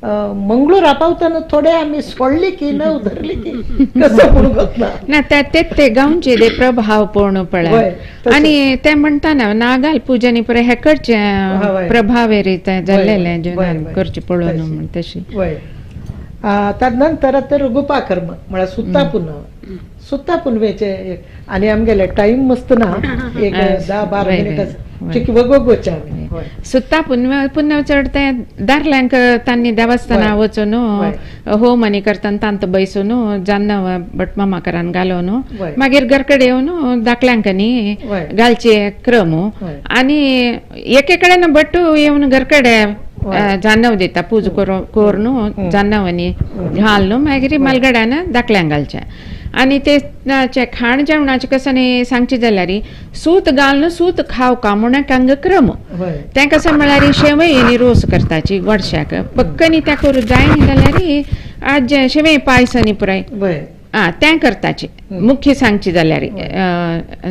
मंगळूरा पावतना थोडे आमी सोडली की नव धरली की कसं म्हणून गोतना ना ते ते गांवचे ते प्रभाव पळोवन पळय. आनी ते म्हणटा ना नागाल पुजनी पुराय हेकडचे प्रभाव ते जाल्लेले करचे पळोवन म्हण तशी. वय तदनंतर तर गुपाकर्म म्हळ्यार सुत्ता पुनव, सुत्ता पुनवेचे आनी आमगेले टायम मस्त ना एक 10-12 मिनिट चिकी वगोगोचे आमी. सुत्ता पुनव पुनव चड ते दारल्यांक तांणी देवस्थाना वचून होम आनी करतना तांत बैसून जान्नव भटमामाकरान घालोवन मागीर घरकडे येवन धाकल्यांक न्ही घालचे क्रम. आनी एके कडेन भट्टू येवन घरकडे जान्नव दिता पूज करून जान्नव आनी घाल न्हू मागीर मालगड्यान धाकल्यांक घालचें. आनी ते खाण जेवणाचें कसं न्ही सांगचें जाल्यार सूत घालून सूत खावका म्हूण हांगा क्रम. तें कसं म्हळ्यार शेवय न्ही रोस करताची गोडश्याक पक्कनी त्या करूं जाय न्ही जाल्यार आज शेवय पायस न्ही पुराय आं तें करताची मुख्य सांगची जाल्यार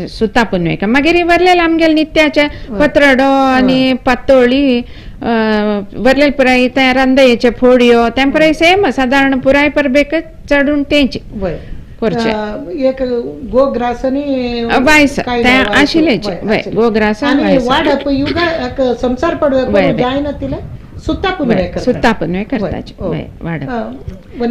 सुता पुनवेक. मागीर वरलेले आमगेले नित्याचे पत्रडो आनी पातोळी वरलेले पुराय तें रांदयेचे फोडयो तें पुराय सेम सादारण पुराय परबेक चडून तेंचे करचे. एक गोग्रास आनी वायस तें आशिल्लेच वय गोग्रास आनी वाडप युगा संसार पडवे जायना तिला सुता पुनवे सुता पुनवे करताचे वाडप.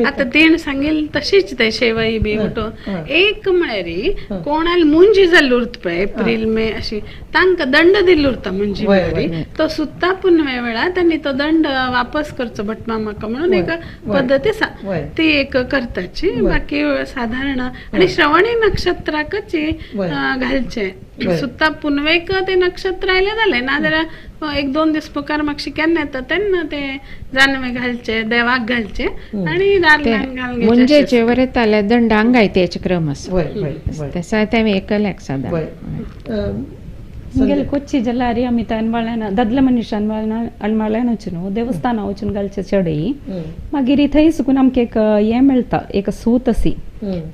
आता तेण सांगेल तशीच ते शेवई बी उठो एक म्हळ्यार कोणाला मुंजी जाल्ली उरता पळय एप्रील मे अशी तांकां दंड दिल्लो उरता मुंजी म्हळ्यार तो सुता पुनवे वेळार तांणी तो दंड वापस करचो भटमामाक म्हणून एक पद्दत आसा ती एक करताची. बाकी साधारण आनी श्रवणी नक्षत्राकच घालचे सुता पुनवेक ते नक्षत्र आयले जालें नाजाल्यार एक दोन दीस मुखार मातशें केन्ना येता तेन्ना ते जानवे घालचे देवाक घालचे आनी दारलान घालून मुंजेचे वर येताले दंड अंगायतेचे क्रम आसा तसो तें एकल्याक सादारण. मुगेले कोच्ची जाल्यार आमी थंय अनवाळ्यान दादले मनीस अनवाळ्यान वचून देवस्थाना वचून घालचे चडय. मागीर थंय सुकून आमकां एक हें मेळटा एक सूत अशी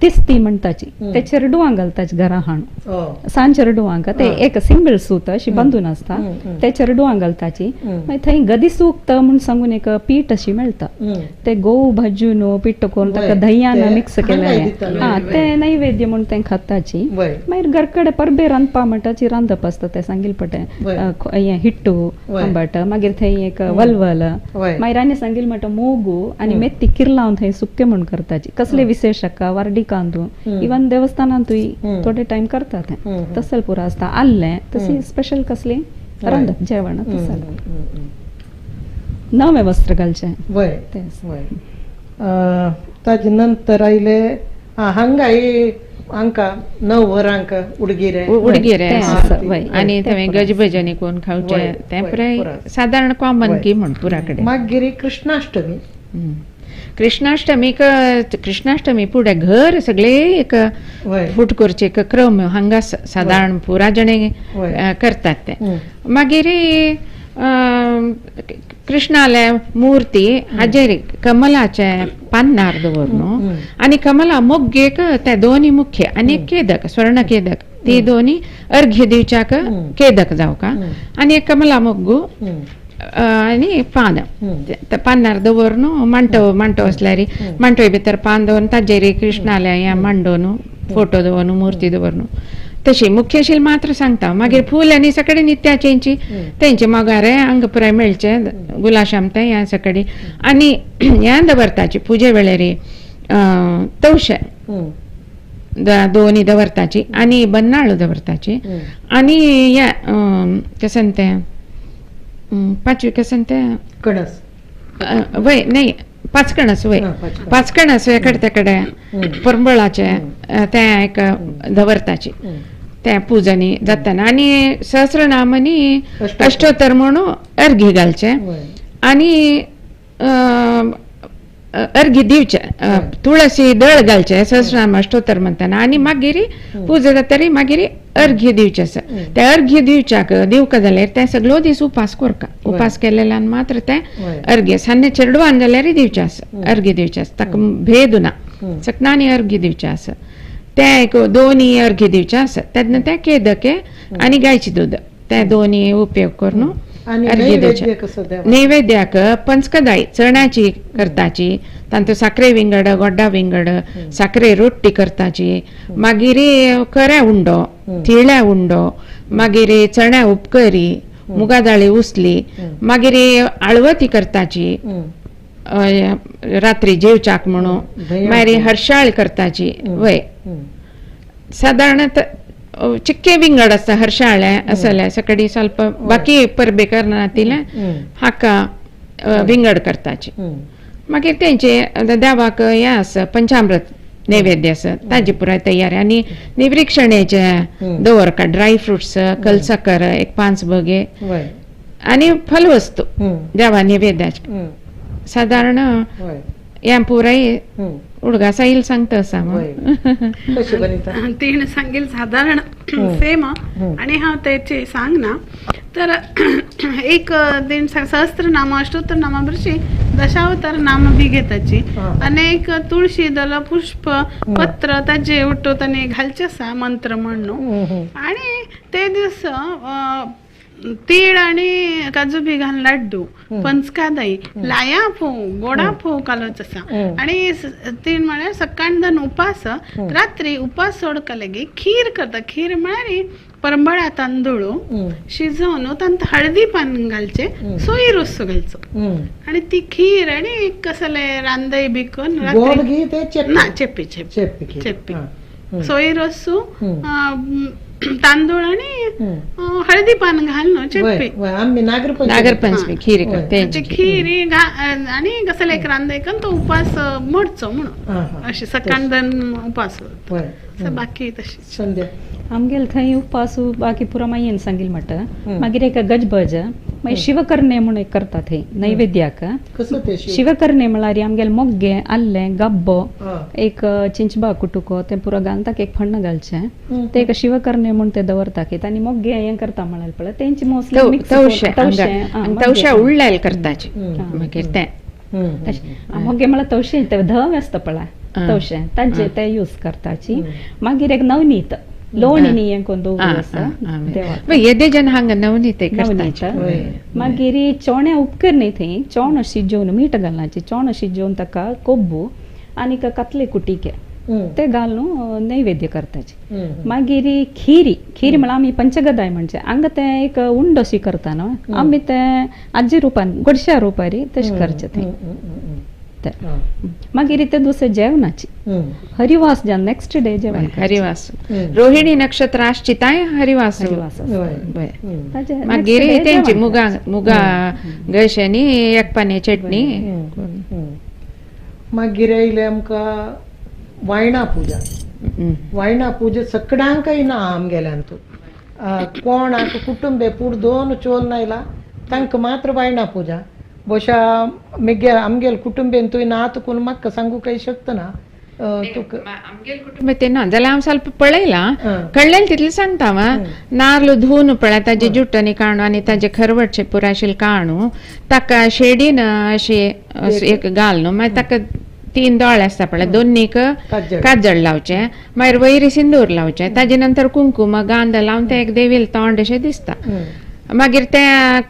तिस्ती म्हणटाची ते चेरडुवांक घालताची घरा हाडून सान चेरडुवांक ते एक सिंगल सूत अशी बांदून आसता ते चेरडुवांक घालताची. मागीर थंय गदी सुक्त म्हूण सांगून एक पीठ अशी मेळटा ते गोव भाजून पिट्ट करून ताका दह्यान मिक्स केलें आं तें नैवेद्य म्हूण तें खाताची. मागीर घर कडेन परबे रांदपा म्हणटाची रांदप आसता तें सांगील पटे हें हिट्टू आंबाट मागीर थंय एक वलवल मागीर आनी सांगील म्हणटा मोगू आनी मेथी किर्लावन थंय सुक्के म्हूण करताची कसले विशेश हाका वार्डी कांदू इवन देवस्थानांतूय थोडे टायम करता तें तसल पुरो आसता आल्लें तशी स्पेशल कसली रांदप जेवण तसल नवें वस्त्र घालचें. वय वय ताजे नंतर आयले हांगाय हांकां 9 वरांक उडगिरे उडगिरे आनी थंय गजबजनी कोण खावचें तें पुराय सादारण कॉमन की म्हण पुरा कडेन. मागीर कृष्णाष्टमी. कृष्णाष्टमीक कृष्णाष्टमी फुडें घर सगळे एक फूट करचे एक क्रम हांगा सादारण पुरा जणे करतात ते. मागीर कृष्णाले मूर्ती हाजेर कमलाचे पान्नार दवरून आनी कमला मोग्गेक ते दोनी मुख्य आनी केदक स्वर्ण केदक ती दोनी अर्घ्य दिवच्याक केदक जावका आनी एक कमला मोग्गू आनी पान पानार दवरून मांटव मांटव आसल्यार मांटवे भितर पान दवरून ताजेर कृष्णाले हें मांडोवन फोटो दवरून मूर्ती दवरून तशी मुख्यशील मात्र सांगता. मागीर फूल आनी सगळे नित्याचेंची तेंचे मोगारे हांगा पुराय मेळचे गुलाशाम तें ह्या सगळे आनी ह्या दवरताची पुजे वेळेर तवशे दोनी दवरताची आनी बन्नाळू दवरताची आनी ह्या कशें तें पांचवी कशें तें कणस वय नाही पाचकणस वय पाचकणस एकडे तेकडे परंबळाचे तें एक दवरताची तें पुजनी जाताना आनी सहस्रनामनी अष्टोत्तर म्हणून अर्घी घालचे आनी अर्घी दिवचे तुळसी दळ घालचे सहस्रनाम अष्टोत्तर म्हणताना आनी मागीर पुजा जातरी मागीर अर्घ्य दिवचे आसा ते अर्घ्य दिवच्याक दिवका जाल्यार ते सगळो दीस उपास करका उपास केलेल्यान मात्र ते अर्घ्य सान्ने चेडवान जाल्यार दिवचे आसा अर्घ्य दिवचे आसा ताका भेद ना सकनानी अर्घ्य दिवचे आसा ते एक दोनी अर्घ्य दिवचे आसा तेन्ना ते केदके आनी गायचे दूद ते दोनी उपयोग करून अर्घ्य दिवचे. नैवेद्याक पंचकदाई चण्याची करताची तांतूत साखरे विंगड गोड्डा विंगड साखरे रोटी करताची मागीर कऱ्या उंडो तिळ्या उंडो मागीर चण्या उपकरी मुगा दाळी उसली मागीर आळवती करताची रात्री जेवच्याक म्हणून मागीर हरशाळ करताची वय सादारण चिक्के विंगड आसता हरशाळे आसले सकाळी ಸ್ವಲ್ಪ बाकी परबे करना हाका विंगड करताची. मागीर तेंचे देवाक हें आसा पंचामृत नैवेद्य आसा ताजी पुराय तयारी आनी निवृक्षणेचे दवरका ड्राय फ्रुट्स कलसाकर एक 5 बगे आनी फलवस्तू देवा नैवेद्याचे सादारण हें पुराय उडगासा येईल सांगता आसा. तिणें सांगेल सादारण सेम आनी हांव तेचे सांगना तर एक दिन सहस्त्रनाम अष्टोत्तर नामा बरशी दशावतार नाम बी घेताची आनी एक तुळशी दल पुष्प पत्र ताजे उठो ताणी घालचे आसा मंत्र म्हणून. आणि ते दीस तीळ आणि काजू बी घालून लाड्डू, पंचकादई, लाया फोव, गोडा फोव कालोच आसा. आणि तीळ म्हळ्यार सकाळ दन उपास, रात्री उपास सोडका लेगीत खीर करता. खीर म्हळ्यार परंबळा तांदूळ शिजोवन तांत हळदी पान घालचे, सोय रोस घालचो आणि ती खीर आणि कसले रांदय बी करून ना चेपी चेपी चेपी सोय रोसू तांदूळ आणि हळदी पान घालून चेपी नागरपंचमी खीर करते. खीर आणि कसले एक रांदय करून तो उपास मोडचो म्हणून अशी सकाळ दन उपास. बाकी तशी संध्या आमगेले थंय उपास बाकी पुरा मायेन सांगील म्हणटा. मागीर एक गजबज, मागीर शिवकर्णे म्हूण एक करता थंय नैवेद्याक. शिवकर्णे म्हळ्यार आमगेले मोग्गे, आल्लें, गब्बो, एक चिंचबा कुटुको तें पुरो घालून ताका एक फण्ण घालचें, ते एक शिवकर्णे म्हूण ते दवरता की आनी मोग्गे हें करता म्हळ्यार पळय तेंची मोस्टली तवशे उडल्यार करताची. मागीर ते मोग्गे म्हळ्यार तवशे ते धवे आसता पळय तवशे तांचे ते यूज करताची. मागीर एक नवनीत लोणी हें कोण दवरू आसा येदे जन हांगा नवनीत नवनीत. मागीर चोण्या उपकरणी थंय चोणो शिजोवन मीठ घालनाची, चोणो शिजोवन ताका कोब्बू आनी कातले कुटिके ते घालून नैवेद्य करताची. मागीर खिरी, खीर म्हळ्यार आमी पंचगदाय म्हणजे हांगा तें एक उंडो अशी करता न्हू आमी तें आजी रुपान गोडश्या रुपारी तशें करचें थंय. मागीर ते दुसरे जेवणाची हरिवास जावन नेक्स्ट डे जेवण हरिवास. रोहिणी नक्षत्र आसची तांय हरिवास. मागीर तेंची मुगा मुगा गशे न्ही एकपाने चटणी. मागीर येयले आमकां वायणा पुजा. वायणा पुजा सगळ्यांकय ना आमगेल्यान तूं कोणाक कुटुंबे पूण दोन चोल नायला तांकां मात्र वायणा पुजा. ಬಹುಶಃ ಮಿಗ್ಗೆ आमगेल कुटुंबेन तुवें ना तुकून म्हाका सांगूंक शकतना. आमगेल कुटुंब ते ना जाल्यार हांव ಸ್ವಲ್ಪ पळयलां कळ्ळें तितलें सांगता. नार्ल धुवन पळय ताजे जुटणी काणू आनी ताजे खरवटचे पुराशील काणू ताका शेडीन अशें एक घाल न्हू, मागीर ताका 3 दोळे आसता पळय दोन्नीक काजळ लावचें, मागीर वयर सिंदूर लावचें, ताजे नंतर कुंकुम गांध लावन तें एक देवील तोंड अशें दिसता. मागीर ते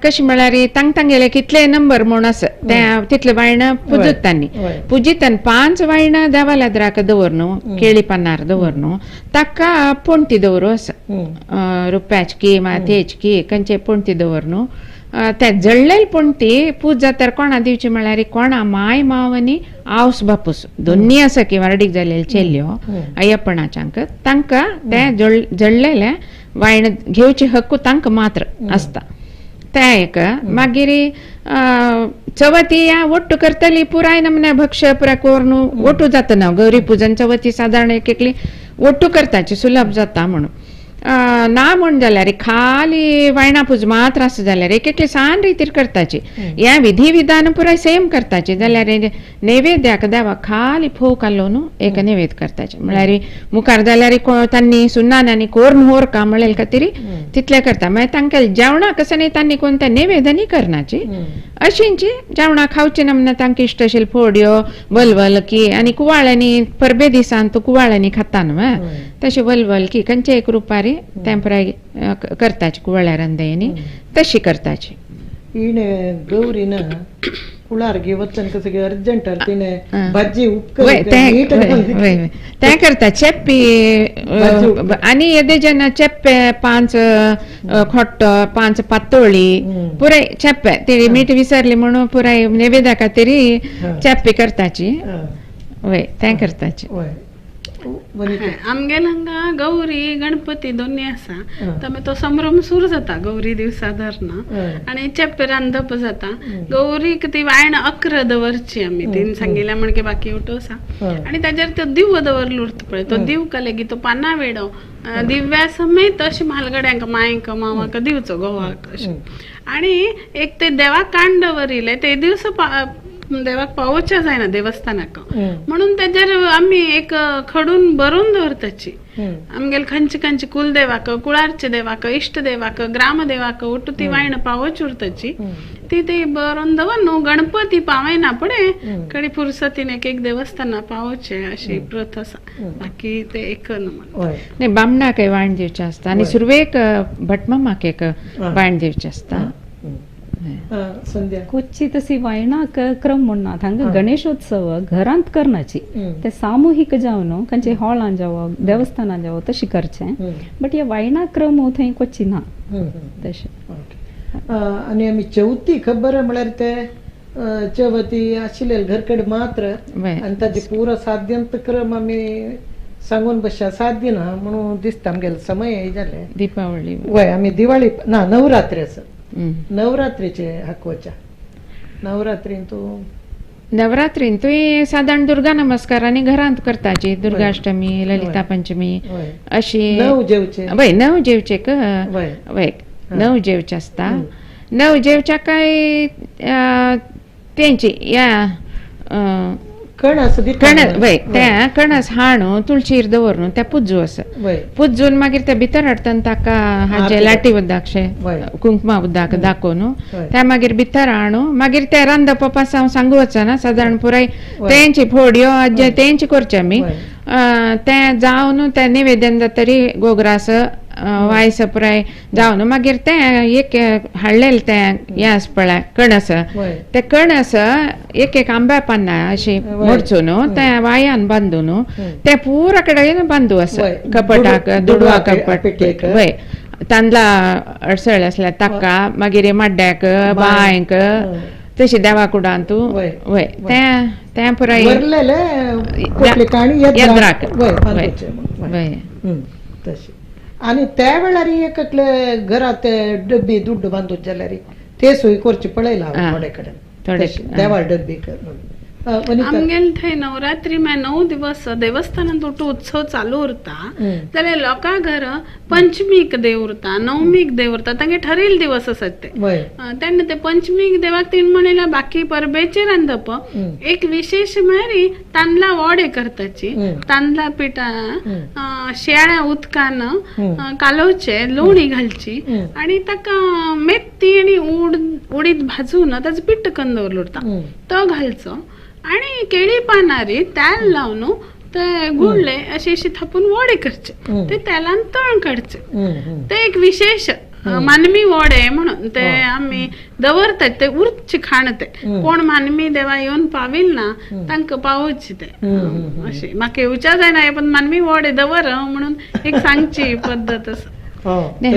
कशें म्हळ्यार तांग तांगेले कितले नंबर म्हूण आसा ते तितले वायणां पुजत तांणी पुजितान 5 वायणां देवालाद्राक दवर न्हू, केळी पानार दवर न्हू, ताका पोणती दवरू आसा रुप्याची की मातयेची की खंयचे पोणती दवर न्हू. ते जळ्ळेले पोणती पूज जाल्यार कोणा दिवची म्हळ्यार कोणा माय माव आनी आवस बापूस दोन्ही आसा की वार्डीक जाल्ले चेल्यो अय्यपणाच्यांक तांकां ते जळ्ळेले वायण घेवचे हक्क तांकां मात्र आसता. ते एक मागीर चवथी या ಒಟ್ಟು करतली पुराय नमने भक्ष्य पुराय कोरून ಒಟ್ಟು जाता ना. गौरी पूजन चवथी सादारण एक एकली ಒಟ್ಟು करताची सुलभ जाता म्हणून ना म्हूण जाल्यार खाली वायणा पूज मात्र आसा जाल्यार एक एकली सान रितीर करताची. ह्या विधी विधान पुराय सेम करताची जाल्यार नैवेद्याक देवाक खाली फोव कालो न्हू एक नैवेद्य करताचे म्हळ्यार मुखार जाल्यार तांणी सुन्नान आनी कोर्न होर का म्हणलें खातीर तितलें करता. मागीर तांकां जेवणाक कसं न्ही तांणी कोण त्या नैवेद्यानी करनाची अशींची जेवणां खावची ना म्हणून तांकां इश्ट अशें फोडयो वलवलकी आनी कुवाळ्यांनी परबे दिसान तूं कुवाळ्यांनी खाता न्हू तशें वलवलकी खंयचे एक रुपारी तें पुराय करताची कुवाळ्या रांदयांनी तशी करताची. हिणे गौरीन कुळारगे वचन कसं अर्जंट तिणे भाजी तें करता चेप्पी आनी येदे जेन्ना चेप्पे 5 खोट्ट 5 पातोळी पुराय चेप्पे ती मीठ विसरली म्हणून पुराय नैवेद्या खातीर चेप्पी करताची. वय तें करताची. आमगेल हांगा गौरी गणपती दोन्ही आसा तर तो संभ्रम सुरू जाता गौरी दिवसा धरना आनी चेप्पे रांदप जाता. गौरीक ती वायण 11 दवरची आमी तीन सांगिल्ल्या म्हणजे बाकी उठो आसा आनी ताजेर तो दिव दवरलो उरता पळय तो दिव लेगीत तो पाना वेडो दिव्या समेत अशें म्हालगड्यांक मांयक मावाक दिवचो घोवाक अशें. आनी एक ते देवाक कांड दवरिल्लें ते दिवस देवाक पावोवच्या जायना देवस्थानाक म्हणून तेजेर आमी एक खडून भरून दवरताची. आमगेले खंयचे खंयचे कुलदेवाक, कुळारचे देवाक, इश्ट देवाक, ग्रामदेवाक ಒಟ್ಟು ती वायण पावोवची उरताची. ती ते बरोवन दवर न्हू गणपती पावयना पडे कडी फुरसतीन एक एक देवस्थाना पावोवचे अशी प्रथा आसा. बाकी ते एक हय. नाही, बामणाक वाण दिवचें आसता आनी वय. सुरवेक भटमामाक एक वाण दिवचें आसता. संध्या. कोच्ची तशी वायणाक क्रम म्हणना, हांगा गणेशोत्सव घरांत करनाची, ते सामुहीक जावन खंयचे हॉलान जावं देवस्थानान जावं तशी करचें, बट हे वायणा क्रम थंय कोच्ची ना तशें. आनी आमी चवथी खबर म्हळ्यार ते चवथी आशिल्ले घरकडे मात्र आनी ताजे पुरो साद्यंत क्रम आमी सांगून बसच्या साध्य ना म्हणून दिसता आमगेले समय जाले. दीपावली वय आमी दिवाळी ना नवरात्री आसा, नवरात्रीचे हाकोवच्या. नवरात्रीन तूं नवरात्रीन तुवें सादारण दुर्गा नमस्कार आनी घरांत करताची, दुर्गाष्टमी, ललिता पंचमी अशी नव जेवचे. वय, नव जेवचे वय, नव जेवचे आसता. नव जेवच्या काय तेंची या कणस कणस वय, त्या कणस हाणू तुळशीर दवरून त्या पुजू आसा, पुजून मागीर ते भितर हाडटना ताका हाजे लाटी उदक कुंकमा उदक दाखोवन त्या मागीर भितर हाणू मागीर ते रांदप पासून हांव सांगू वचना, सादारण पुराय तेंची फोडयो आजे तेंची करचे आमी. तें जावन तें निवेदन जातरी गोगरास वायस पुराय जावन मागीर तें एक हाडलेलें तें हें आसा पळय कणस, ते कणस एक एक आंब्या पानां अशी मोडचून तें वायान बांदून तें पुरा कडेन बांदू आसा, कपटाक दुडवा कपट वय, तांदळा अडसळ आसल्यार ताका, मागीर माड्ड्याक बांयक तशी देवा कुडांत वय तें तें पुराय येद्राक वय तशें. आनी त्या वेळार एक एकले घरात ते डब्बी दुड्ड बांदून जाल्यार ते सोय करची पळयला थोडे कडेन देवा डब्बी. आमगेले थंय नवरात्री मागीर 9 दिवस देवस्थानांत उठू उत्सव चालू उरता जाल्यार लोकां घर पंचमीक देव उरता, नवमीक देव उरता, तांगे ठरयिल्ले दिवस आसात ते. तेन्ना ते पंचमीक देवाक तीन म्हणल्यार बाकी परबेचे रांदप एक विशेश म्हळ्यार तांदळा वडे करताची, तांदळा पिठा शेळ्या उदकान कालोवचे, लोणी घालची आनी ताका मेथी आनी उडीद भाजून ताचो पिट्ट करून दवरलो उरता तो घालचो आनी केळी पानारी तेल लावन ते गुळले अशे अशे थापून वडे करचे, ते तेलान तळून काडचे. ते एक विशेष मानवी वडे म्हणून ते आमी दवरतात, ते उरचे खाण, ते कोण मानवी देवा येवन पाविल ना तांकां पावोवचे ते अशें. म्हाका येवच्या जायना पण मानवी वडे दवर म्हणून एक सांगची पद्दत आसा.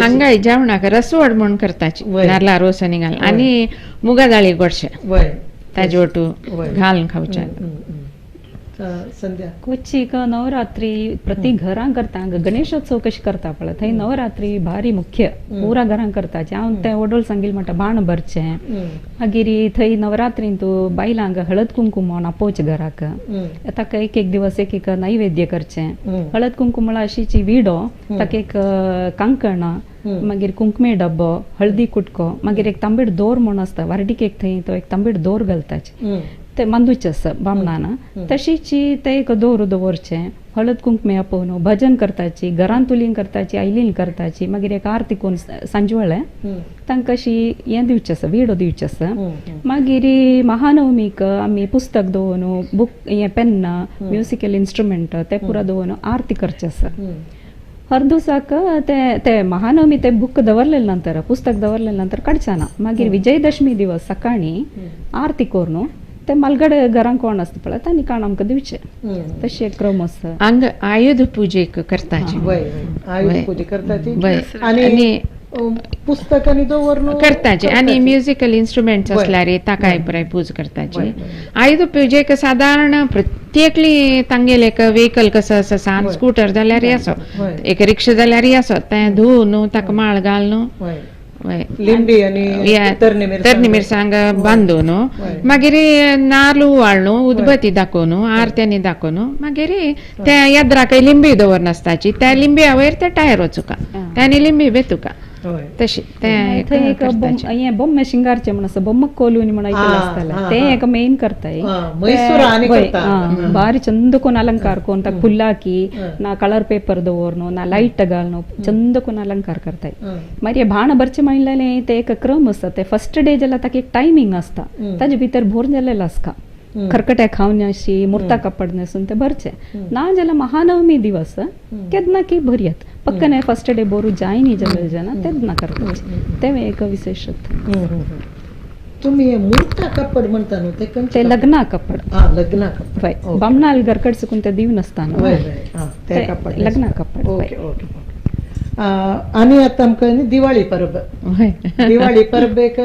हांगाय जेवणाक रसवड म्हणून करताची, नाल्ला रोस आनी घाल आनी मुगा दाळी गोडशे ताजे ओटू घालून खावचे. संध्या. कोच्चीक नवरात्री प्रति घरां करता, गणेशोत्सव कशी करता पळय थंय नवरात्री भारी मुख्य पुरा घरां करता. हांव तें वडोल सांगील म्हणटा बाण भरचें, मागीर थंय नवरात्रीन तूं बायलांक हळद कुंकूम म्हणून आपोवचें घराक, ताका एक एक दिवस एक एक नैवेद्य करचें. हळद कुंकूम म्हळ्यार अशीची विडो, ताका एक कांकणां, मागीर कुंकमे डब्बो, हळदी कुटको, मागीर एक तांबेड दोर म्हूण आसता वार्डिकेक, थंय तो एक तांबेड दोर घालताचे ते मांदूचे आसा बामणान, तशीची ते एक दोर दवरचें, हळद कुंकमे आपोवन भजन करताची, घरांत तुलीन करताची, आयलीन करताची, मागीर एक आरती करून सांजवेळे तांकां अशी हें दिवचें आसा, विडो दिवचें आसा. मागीर महानवमीक आमी पुस्तक दवरून बूक हें पेन्नां म्युजिकल इन्स्ट्रुमेंट ते पुरा दवरून आरती करचें आसा. हर दिवसाक ते ते महानवमी ते बूक दवरलेले नंतर पुस्तक दवरलेले नंतर काडचे ना. मागीर विजयदशमी दिवस सकाळी आरती करून ते मालगडे घरांक कोण आसता पळय तांणी काण आमकां दिवचे, तशें क्रम आसा. हांगा आयुध पुजेक करताची, आयुध पुजा करताची आनी पुस्तकांनी दवरून करताची आनी म्युजिकल इन्स्ट्रुमेंट्स आसल्यार ताकाय पुराय पूज करताची. आयुध पुजेक सादारण प्रत्येकली तांगेले एक व्हेकल कसो आसा, सान स्कूटर जाल्यार आसो, एक रिक्षा जाल्यार आसो, तें धुवन ताका माळ घालून लिंबी आनी तरणी मिरसांग बांदून मागीर नाल्ल वाळून उदबत्ती दाखोवन आरत्यांनी दाखोवन मागीर त्या याद्राक लिंबी दवरनासताची, त्या लिंबिया वयर ते टायर वचुका, ताणी लिंबी बेतुका. तशी तें थंय एक हें बोम्मे शिंगारचें म्हण आसा, बोम्मक कोलून म्हण आयकलें आसतलें, तें एक मेन करताय. बारी चंद कोन अलंकार कोन ताका फुलाकी ना कलर पेपर दवरनो ना लायट घालनो चंद कोन अलंकार करताय. मागीर भाण भरचें म्हणलें ते एक क्रम आसता, ते फर्स्ट डे जाल्यार ताका एक टायमींग आसता, ताजे भितर भोर जालेलो आसता, खरकट्या खावन अशी मुर्ता कपड न्हेसून ते भरचे ना जाल्यार महानवमी दिवस केन्ना की भरयात पक्कने फर्स्ट डे बोरू जाय न्ही जाल्यार जाणा तेन्ना करपाचें, तें एक विशेश. तुमी मुर्ता कपड म्हणटा न्हू ते ते लग्ना कपड, लग्ना कपड हय, बामणाल घरकड सुकून ते दिवन आसता न्हू ते कपड लग्ना कपड. Okay okay. आनी आतां आमकां दिवाळी परब, दिवाळी परबेक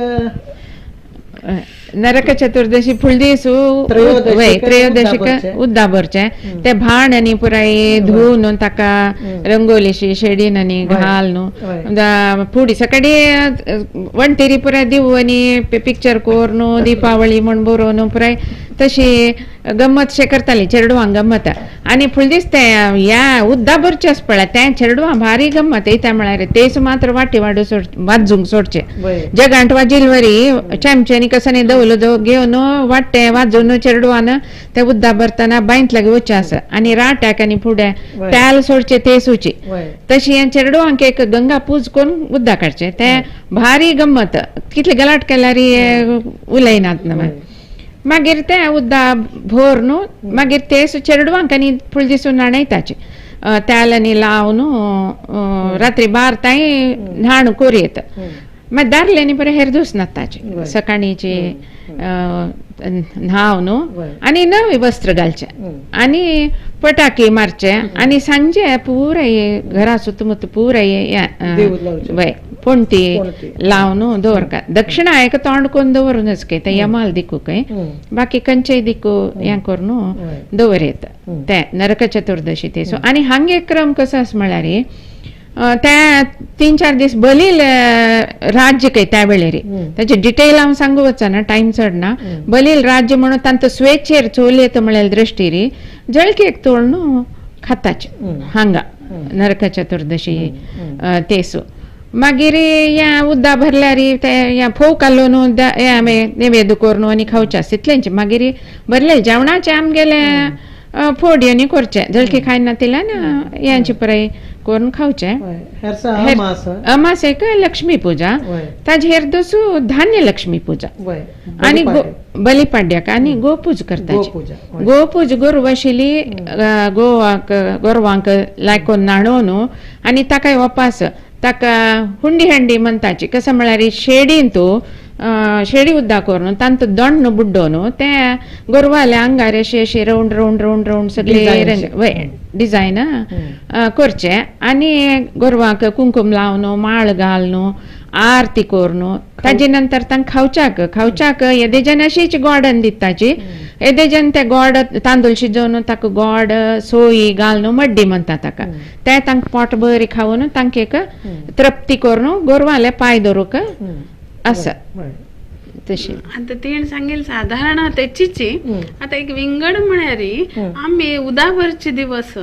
नरक चतुर्दशी फुलदीसू त्रयोदशीक उद्दा भरचें ते भाण आनी पुराय धुवन ताका रंगोलीशी शेडीन आनी घाल न्हू फुडें सकाळी वणटीरी पुराय दिव आनी पिक्चर कोर न्हू दीपावळी म्हण बरोवन पुराय तशी गम्मत शे करताली चेडवांक गम्मत. आनी फुलदीस ते ह्या उद्दा भरचें आस पळय तें चेडवां भारी गम्मत येता म्हळ्यार तेच मात्र वाटी वाडू सोड वाजूंक सोडचें जगांट वाजिल्वरी चमच्यानी कसानी दवलो दव घेवन वाट्टे वाजून चेडवान ते उद्दा भरतना बांयत लागीं वचचें आसा आनी राट्याक आनी फुडें तेल सोडचें ते सुची तशी हें चेडवांक एक गंगा पूज करून उद्दा काडचें तें भारी गम्मत कितले गलाट केल्यार उलयनात न्हू. मागीर ते उद्दा भोर न्हू मागीर ते चेडवांक आनी फुल दिसून न्हाणयताचे तेल आनी लावन रात्री बारताय न्हाण कोरयेत. मागीर दारले आनी बरें हेर दोस न्हाताचे सकाळीचे न्हाव न्हू आनी नवे वस्त्र घालचे आनी पटाके मारचे आनी सांजे पुराय घरा सुतमुत पुराय वय पणटी लावन दवरका. दक्षिणा एक तोंड कोन्न दवरूनच काय ते यमाल दिकू काय बाकी खंयचेय दिकू हें करून दवरयता ते नरक चतुर्दशी ते. सो आनी हांगे क्रम कसो आसा म्हळ्यार त्या 3-4 दीस बलील राज्य काय त्या वेळेर ताचे डिटेल हांव सांगू वचना टायम चड ना. बलील राज्य म्हणून तांचो स्वेच्छेर चोल येता म्हळ्यार दृश्टीर जळकेक तोळ न्हू खाताचे हांगा नरक चतुर्दशी तेसू. मागीर ह्या उद्दा भरल्यार ते ह्या फोव कालोवन हें आमी नैवेद्य करून आनी खावचें आसा तितलेंच. मागीर भरले जेवणाचें आमगेलें फोडी आनी करचें जळकी खायना तिल्यान हेंचे पुराय करून खावचें. अमासेक लक्ष्मी पूजा ताजे हेर दसू धान्य लक्ष्मी पूजा आनी बलिपाड्याक आनी गोपूज करता. गोपूज गोरवां आशिल्ली गोवाक गोरवांक लायकोन न्हाणोवन आनी ताका वपास ताका हुंडी हंडी म्हणटाची कसं म्हळ्यार शेडीन तूं शेडी उद्दा करून तांचो दोंड बुड्डोवन ते गोरवाल्या आंगार अशे अशे रावंड रावंड रावंड रावंड सगळे रंग डिजायन करचे आनी गोरवांक कुंकूम लावन माळ घालून आरती करून ताजे नंतर तांकां खावच्याक खावच्याक येदेजन अशीच गोडन दिताची येदेजन ते गोड तांदूळ शिजोवन ताका गोड सोयी घालून मड्डी म्हणटा ताका ते तांकां पोट बरी खावन तांकां एक तृप्ती करून गोरवाले पांय दवरूंक आसा तशी. आता तिणें सांगेल साधारण तेचीच. आता एक विंगड म्हळ्यार आमी उदाभरचे दिवस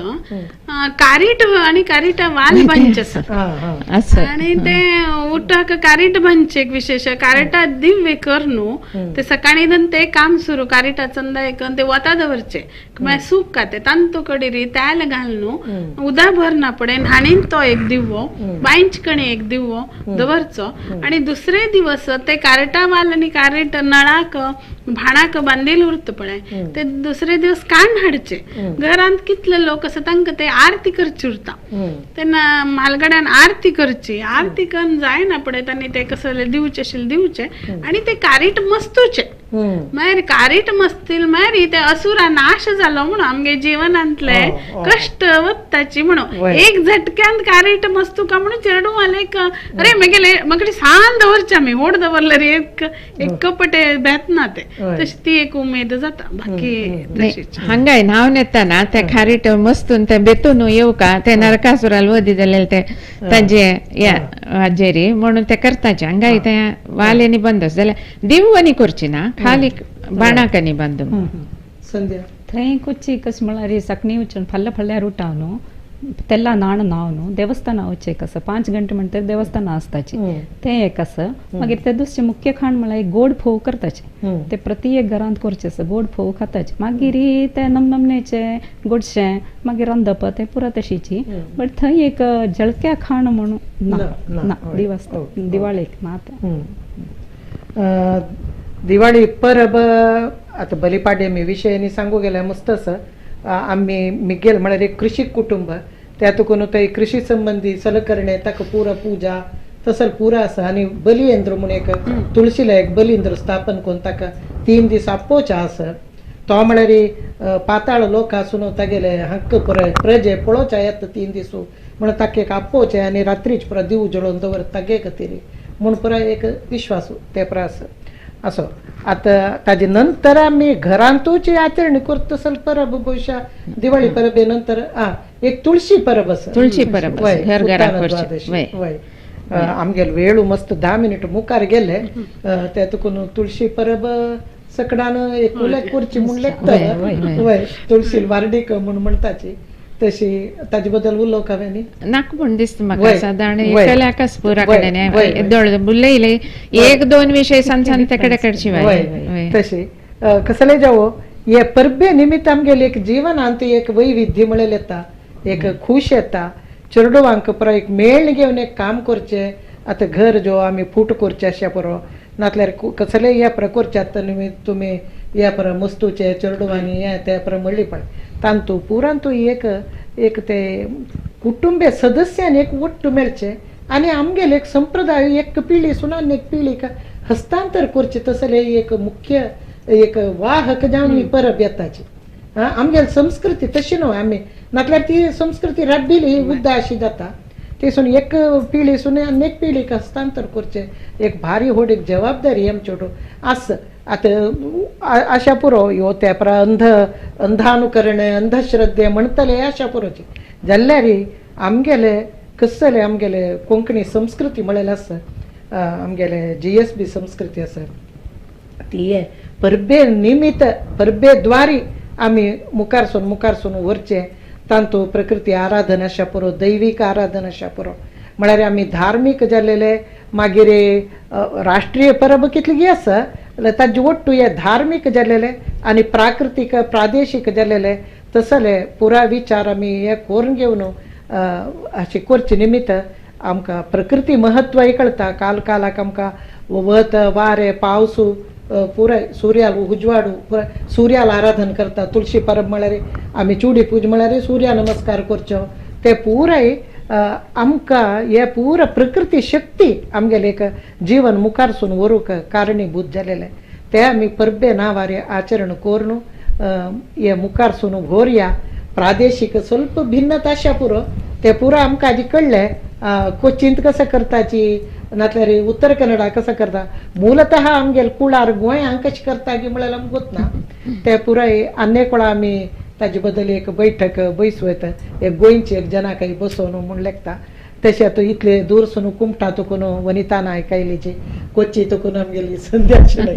कारीट आणि कारीटा वाल बांदचे आसा आणि ते उठाक कारीट बांदचे एक विशेष कारिटा दिव्य कर न्हू ते सकाळी ते काम सुरू कारिटा चंदा एक ते वता दवरचे मागीर सूप खाते तांतू कडेन तेल घाल न्हू उदा भरना पडे न्हाणीन तो एक दिवो बांयच कणी एक दिवो दवरचो आणि दुसरे दिवस ते कारिटा वाल आणि कारीट नळाक भाणाक बांदेल उरता पळय ते दुसरे दिवस काण हाडचे घरांत कितले लोक आसा तांकां ते आरती करची उरता तेन्ना म्हालगड्यान आरती करची आरती करून जायना पळय तांणी ते कसले दिवचे आशिल्ले दिवचे आनी ते कारीट मस्तूचे मागीर कारीट मस्तील मागीर ते असुरा नाश जालो म्हणून आमगे जिवनांतले कश्ट वत्ताची म्हणून एक झटक्यान कारीट मस्तू का म्हणून चेडूं एक अरे मगेले मगडे सान दवरचे आमी होड दवरल्यार एक एक कपटे बेतना ते तशी ती एक उमेद जाता. बाकी तशीच हांगाय न्हावन येताना ते खारीट मस्तून ते बेतून येवका ते नरकासुराल वदी जालेले ते ताजे हाजेरी म्हणून ते करताचे हांगाय ते वालेनी बंद जाल्यार दिव आनी करची ना खाली बाणाक आनी बांदून. संध्या थंय कुच्ची कशें म्हळ्यार सकाळीं वचून फाल्यां फाल्यां उठावन तेला न्हाण न्हावन देवस्थाना वचचें एक आसा 5 घंटे म्हणटर देवस्थाना आसताची तें एक आसा. मागीर ते दुसरें मुख्य खाण म्हळ्यार एक गोड फोव करताचे ते प्रति एक घरांत करचें आसा गोड फोव खाताचे. मागीर ते नमनमनेचे गोडशें मागीर रांदप तें पुरा तशीची. बट थंय एक जळक्या खाण म्हणून ना ना दिवस दिवाळेक ना तें. दिवाळी परब आतां बलिपाड्यमी विशयानी सांगू गेल्यार मस्त आसा. आमी मिगेल म्हळ्यार एक कृषी कुटुंब त्यातून थंय कृषी संबंदी सलकरणे ताका पुरा पुजा तसो पुरा आसा. आनी बलियंद्र म्हूण एक तुळशीला एक बलिंद्र स्थापन करून ताका 3 दीस आपोवचें आसा. तो म्हळ्यार पाताळ लोक आसून तागेले हक्क प्रजे पळोवच्या येता 3 दीस म्हणून ताका एक आपोवचें आनी रात्रीच पुरा दिव जळोवन दवर तागे खातीर म्हूण पुरा एक विश्वास ते पुरा आसा असो. आतां ताजे नंतर आमी घरांतूच आचरणी करता तसो परब भविश्या दिवाळी परबे नंतर एक तुळशी परब आसा. तुळशी परब वय आमगेले वेळू मस्त 10 मिनिट मुखार गेले ते तुकून तुळशी परब सकडान एक उलेख करची म्हूण लेखता वय तुळशी वार्डीक म्हूण म्हणटाची तशी ताजे बद्दल उलोवंक हांवें न्ही नाका म्हूण दिसता म्हाका सादारण एकल्याकच पुरा कडेन दोळ उलयले 1-2 विशय सान सान ते कडेन कडची तशी कसले जावो हे परबे निमित्त आमगेले एक जिवनांत एक वैविध्य म्हळें येता एक खूश येता. चेडवांक पुरो एक मेळ घेवन एक काम करचें. आतां घर जो आमी फूट करचें अशें पुरो नातल्यार कसले हे पुरो करचे आतां तुमी हे पुरो मस्तूचे चेडवांनी हे ते पुरो म्हणली पळय तांतू पुरांतू एक एक ते कुटुंबे सदस्यान एक ಒಟ್ಟು मेळचें आनी आमगेले एक संप्रदाय एक पिळी सून आनी एक पिळीक हस्तांतर करचें तसले एक मुख्य एक वाहक जावन ही परब येताची. आमगेली संस्कृती तशी न्हय आमी नातल्यार ती संस्कृती रब्बिली उद्दा अशी जाता तेसून एक पिळीसून आनी एक पिळीक हस्तांतर करचें एक भारी व्हड एक जबाबदारी आमच्यो आस. आतां आशा पुरो ह्यो ते परा अंधानुकरण अंधश्रद्धे म्हणटले आशा पुरोची जाल्यार आमगेले कसले आमगेले कोंकणी संस्कृती म्हळ्यार आसा आमगेले GSB संस्कृती आसा ती परबे निमित्त परबे द्वारी आमी मुखार सून व्हरचें. तांतू प्रकृती आराधन आशा पुरो दैवीक आराधन आशा पुरो म्हळ्यार आमी धार्मीक जाल्लेले मागीर राष्ट्रीय परब कितली आसा ताजे ಒಟ್ಟು हे धार्मीक जाल्लेले आनी प्राकृतीक प्रादेशीक जाल्लेले तसले पुरा विचार आमी हे करून घेवन अशें करचे निमित्त आमकां प्रकृती महत्वय कळटा. काल कालाक आमकां वत वारें पावस पुराय सूर्याल उजवाडू पुराय सूर्याल आराधन करता. तुळशी परब म्हळ्यार आमी चुडी पूज म्हळ्यार सूर्या नमस्कार करचो ते पुराय आमकां हे पुरा प्रकृती शक्ती आमगेले एक जीवन मुखार सून व्हरूंक कारणीभूत जालेलें ते आमी परबे नांवार आचरण करून हे मुखार सून व्हरया. प्रादेशीक स्वल्प भिन्नता आशा पुरो ते पुरो आमकां आजी कळ्ळें. कोचींत कसं करताची नातल्यार उत्तर कन्नडा कसं करता मूलतः आमगेले कुळार गोंयांत कशें करता की म्हळ्यार आमकां गोत ना ते पुराय आनी कोणा आमी ताजे बद्दल एक बैठक बैसू येता एक गोंयची एक जनाक बसोवन म्हूण लेखता. तशें आतां इतले दूर सून कुमटा तुकून वनिता नायक आयलीची कोची तुकून आमगेली संध्या शणै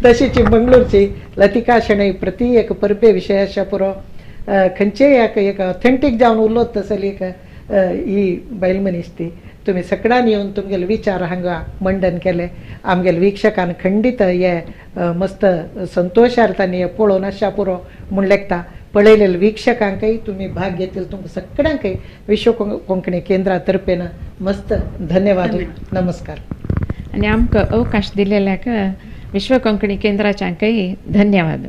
तशीच मंगळूरची लतिका शणै प्रति एक परबे विशय आशा पुरो खंयचेय एक एक ऑथेंटीक जावन उलोत तसली एक ही बायल मनीस ती. तुमी सगळ्यांनी येवन तुमगेले विचार हांगा मंडन केले आमगेले वीक्षकान खंडीत हे मस्त संतोशार तांणी पळोवन आशा पुरो म्हूण लेखता. पळयलेले वीक्षकांकय तुमी भाग घेतले तुमकां सगळ्यांकय विश्व कोंकणी केंद्रा तर्फेन मस्त धन्यवाद नमस्कार. आनी आमकां अवकाश दिलेल्याक विश्व कोंकणी केंद्राच्यांकय धन्यवाद.